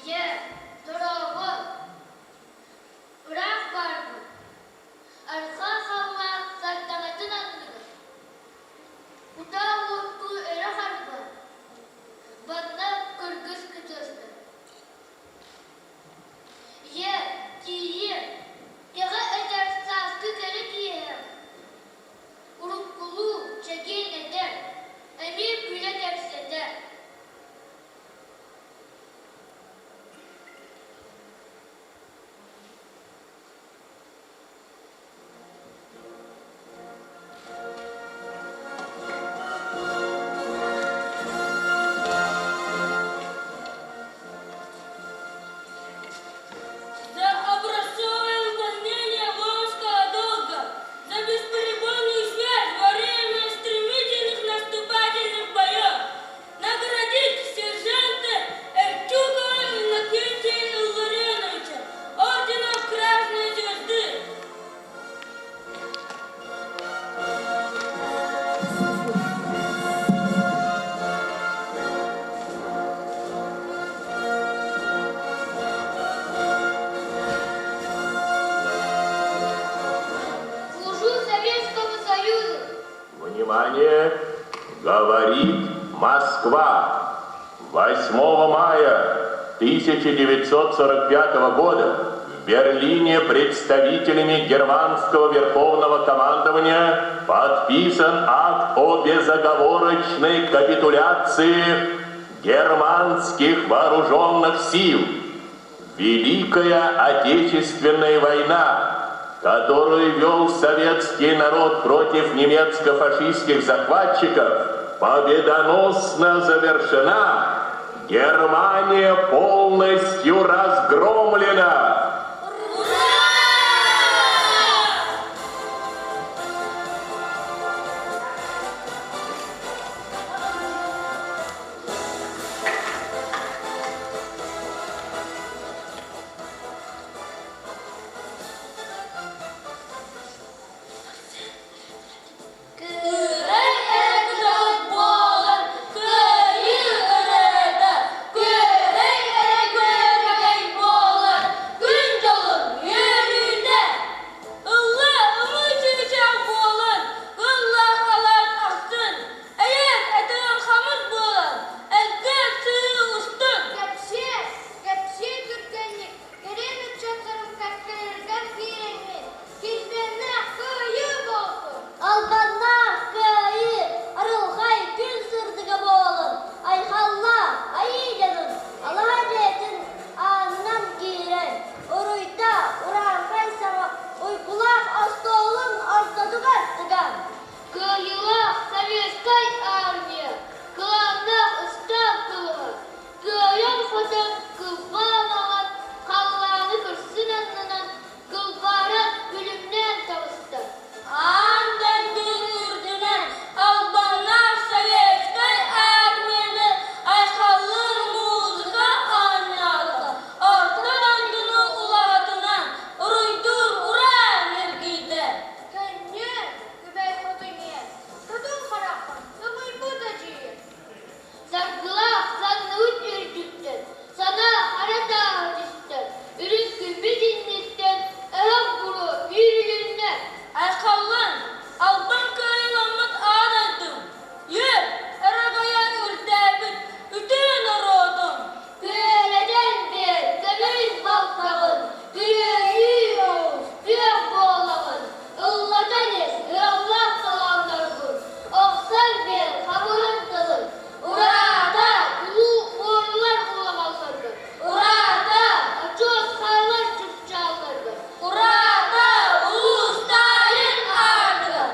Ийээ, дорообо! Ыраах баарбын. Арҕаа халлаан сардаҥатын анныгар. Кутаа уоттуу өрө харбаан, Банна кыргыс кытыастар. Ийээ, тиийиэ, кэҕэ этэр сааскы кэрэ киэһэм. Уруккулуу чэгиэн этэр, эмиэ күлэ кэпсэтэр. За образцовое выполнение воинского долга, за бесперебойную связь во время стремительных наступательных боев наградить сержанта Эртюкова Иннокентия Илларионовича орденом Красной Звезды. Служу Советскому Союзу! Внимание! Говорит Москва! 8 мая 1945 года в Берлине представителями германского верховного командования подписан акт о безоговорочной капитуляции германских вооруженных сил. Великая Отечественная война, которую вел советский народ против немецко-фашистских захватчиков, победоносно завершена. Германия полностью разгромлена. Кыырай эрэ кыталык буолан, кыайыы ырыата, күөрэй эрэ күөрэгэй буолан, күн дьолун үөрүүтэ. Ылла ымыы чыычаах буолан, ыллаах алаас ахсын, эйэс этигэн хамыс буолан, элгээн сыһыы устун. Кэпсиэ, кэпсиэ түргэнник, кэриэн ыччаттарым кэккэлэригэр киирэҥҥин, килбиэннээх кыайыы буолтун! Албаннаах кыайыы, арылхай күн сырдыга буолан, айхаллаах айыы дьонун алаһа дьиэтин аанынан киирэн, уруйда урааҥхай саҥа уйгулаах остуолун ортотугар тыган. Кыайыылаах Советскай Армия кылааннаах ыстаап кылыһа кыайан-хотон кылбаа маҥан халлааны кырсын аннынан кылбааран күлүмнээн таҕыста. Аан дойду үрдүнэн албаннаах Советскай Армияны айхаллыыр музыка оонньоото, орто дойдуну улаҕатынан уруйдуур ураа ньиргийдэ. Көнньүөр, күбэй хотун ийэ, сотун хараххын сымыйбыт эдьиийим. Саргылаах санныбыт үрдүттэн, санаа хара тааһа түстэ, үрүҥ күммүт инниттэн өһөх буруо үүрүлүннэ. Айхаллан, албан кыайыламмыт аан дойдум, үөр, өрөгөйө үрдээбит үтүө норуотум! Күөрэтэн биэр көмүс балтаҕын, күрүөлүү оҕус, күөх буолаҕын, ыллатан ис ыаллаах толоонноргун, охсон биэр хабыһын тылын, ураата улуу буорулар улаҕалларгын, ураата очуос хаалар чыпчаалларгын, Ураата Улуу Сталин аатыгар!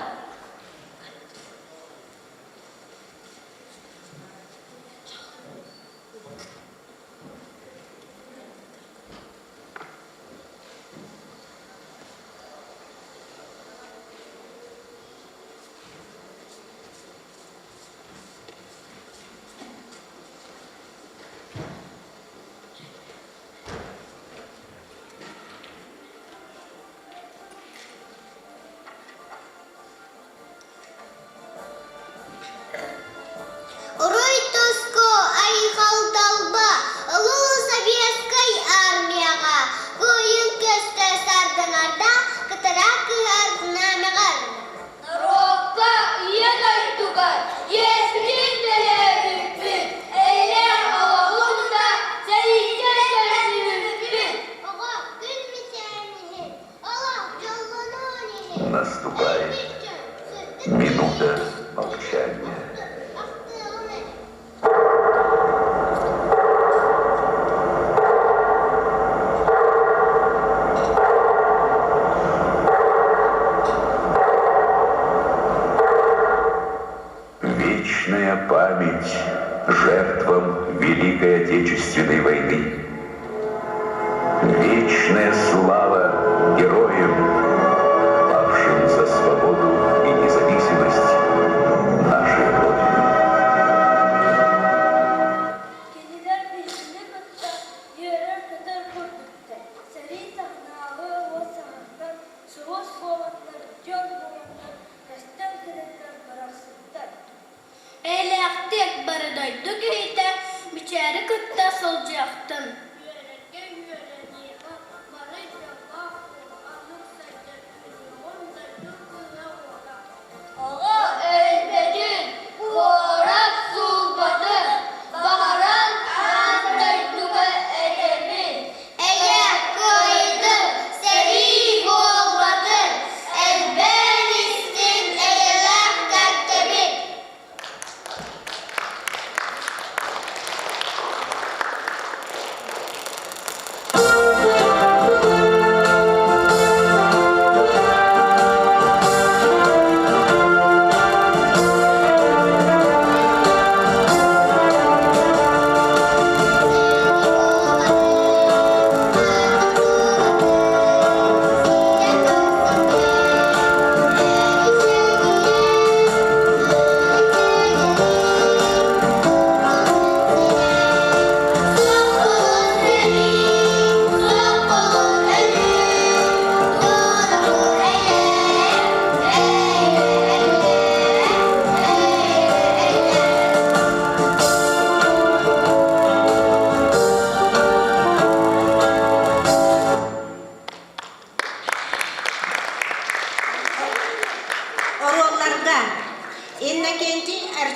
Уруй туску айхал талба Улуу Советскай Армияҕа кыайын көстө сардаҥарда кытара кыһар знамяҕар. Норуокка Ийэ дойдуга иэспитин төлөөбүппүт, эйэлээх олоҕу тута сэриигэ көрсүбүппүт. Оҕо күн мичээрин иһин, олох дьоллонуон иһин, Наступает өлбүт дьон сырдык минута кэриэһин молчания. ахтыаҕын эрэ. Вечная память жертвам Великой Отечественной войны. Вечная слава героям, павшим за свободу и независимость нашей Родины. Кинилэр биһигини кытта үөрэр-көтөр курдуктар, сэрии саҕанааҕы уот саҕаттан сулус буоланнар, дьон буоланнар көстөн кэлэннэр барахсаттар. Эйэлээхтик бары дойду киһитэ Мичээри кытта сылдьыахтын. Үөрэргэ үөрэниэҕэ, бары дьоллоох куһаҕаннык сайдар үүнүөҕүн дойду кыыһа уола. Оҕо өлбөтүн, куорат суулбатын, баҕаран аан дойдуга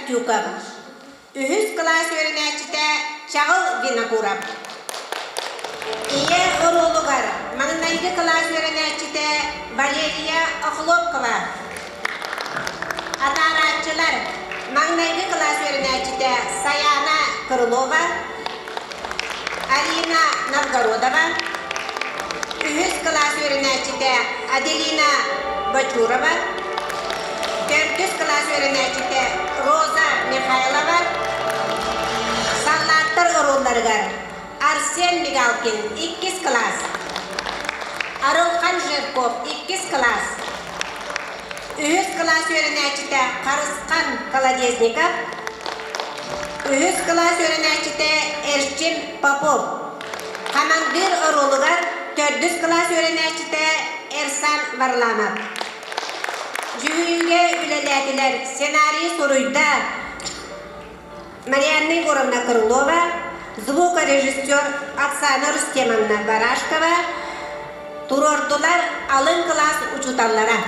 Артюков. Үһүс кылаас үөрэнээччитэ Чаҕыл Винокуров. Ийэ оруолугар маҥнайгы кылаас үөрэнээччитэ Валерия Охлопкова. Атаарааччылар маҥнайгы кылаас үөрэнээччитэ Саяна Крылова, Арина Новгородова, үһүс кылаас үөрэнээччитэ Аделина Бочурова, төрдүс кылаас үөрэнээччитэ Роза Михайлова, саллааттар оруолларыгар Арсен Мигалкин иккис кылаас, Арылхан Жирков иккис кылаас, үһүс кылаас үөрэнээччитэ Харысхан Колодезников, үһүс кылаас үөрэнээччитэ Эрчим Попов, хамандыыр оруолугар төрдүс кылаас үөрэнээччитэ Эрсан Варламов. Дьүһүйүүгэ үлэлээтилэр сценарий суруйда Марианна Егоровна Крылова, звукорежиссер Оксана Рустемовна Барашкова, туруордулар алын кылаас учууталлара.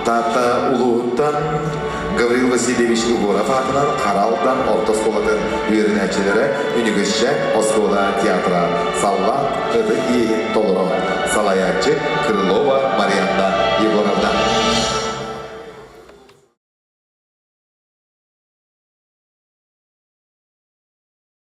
Таатта улууһуттан Гаврил Васильевич Егоров аатынан Хара Алдан орто оскуолатын үөрэнээччилэрэ Үнүгүсчэ оскуола театра Саллаат ытык иэһин толоро салайааччы Крылова Мария.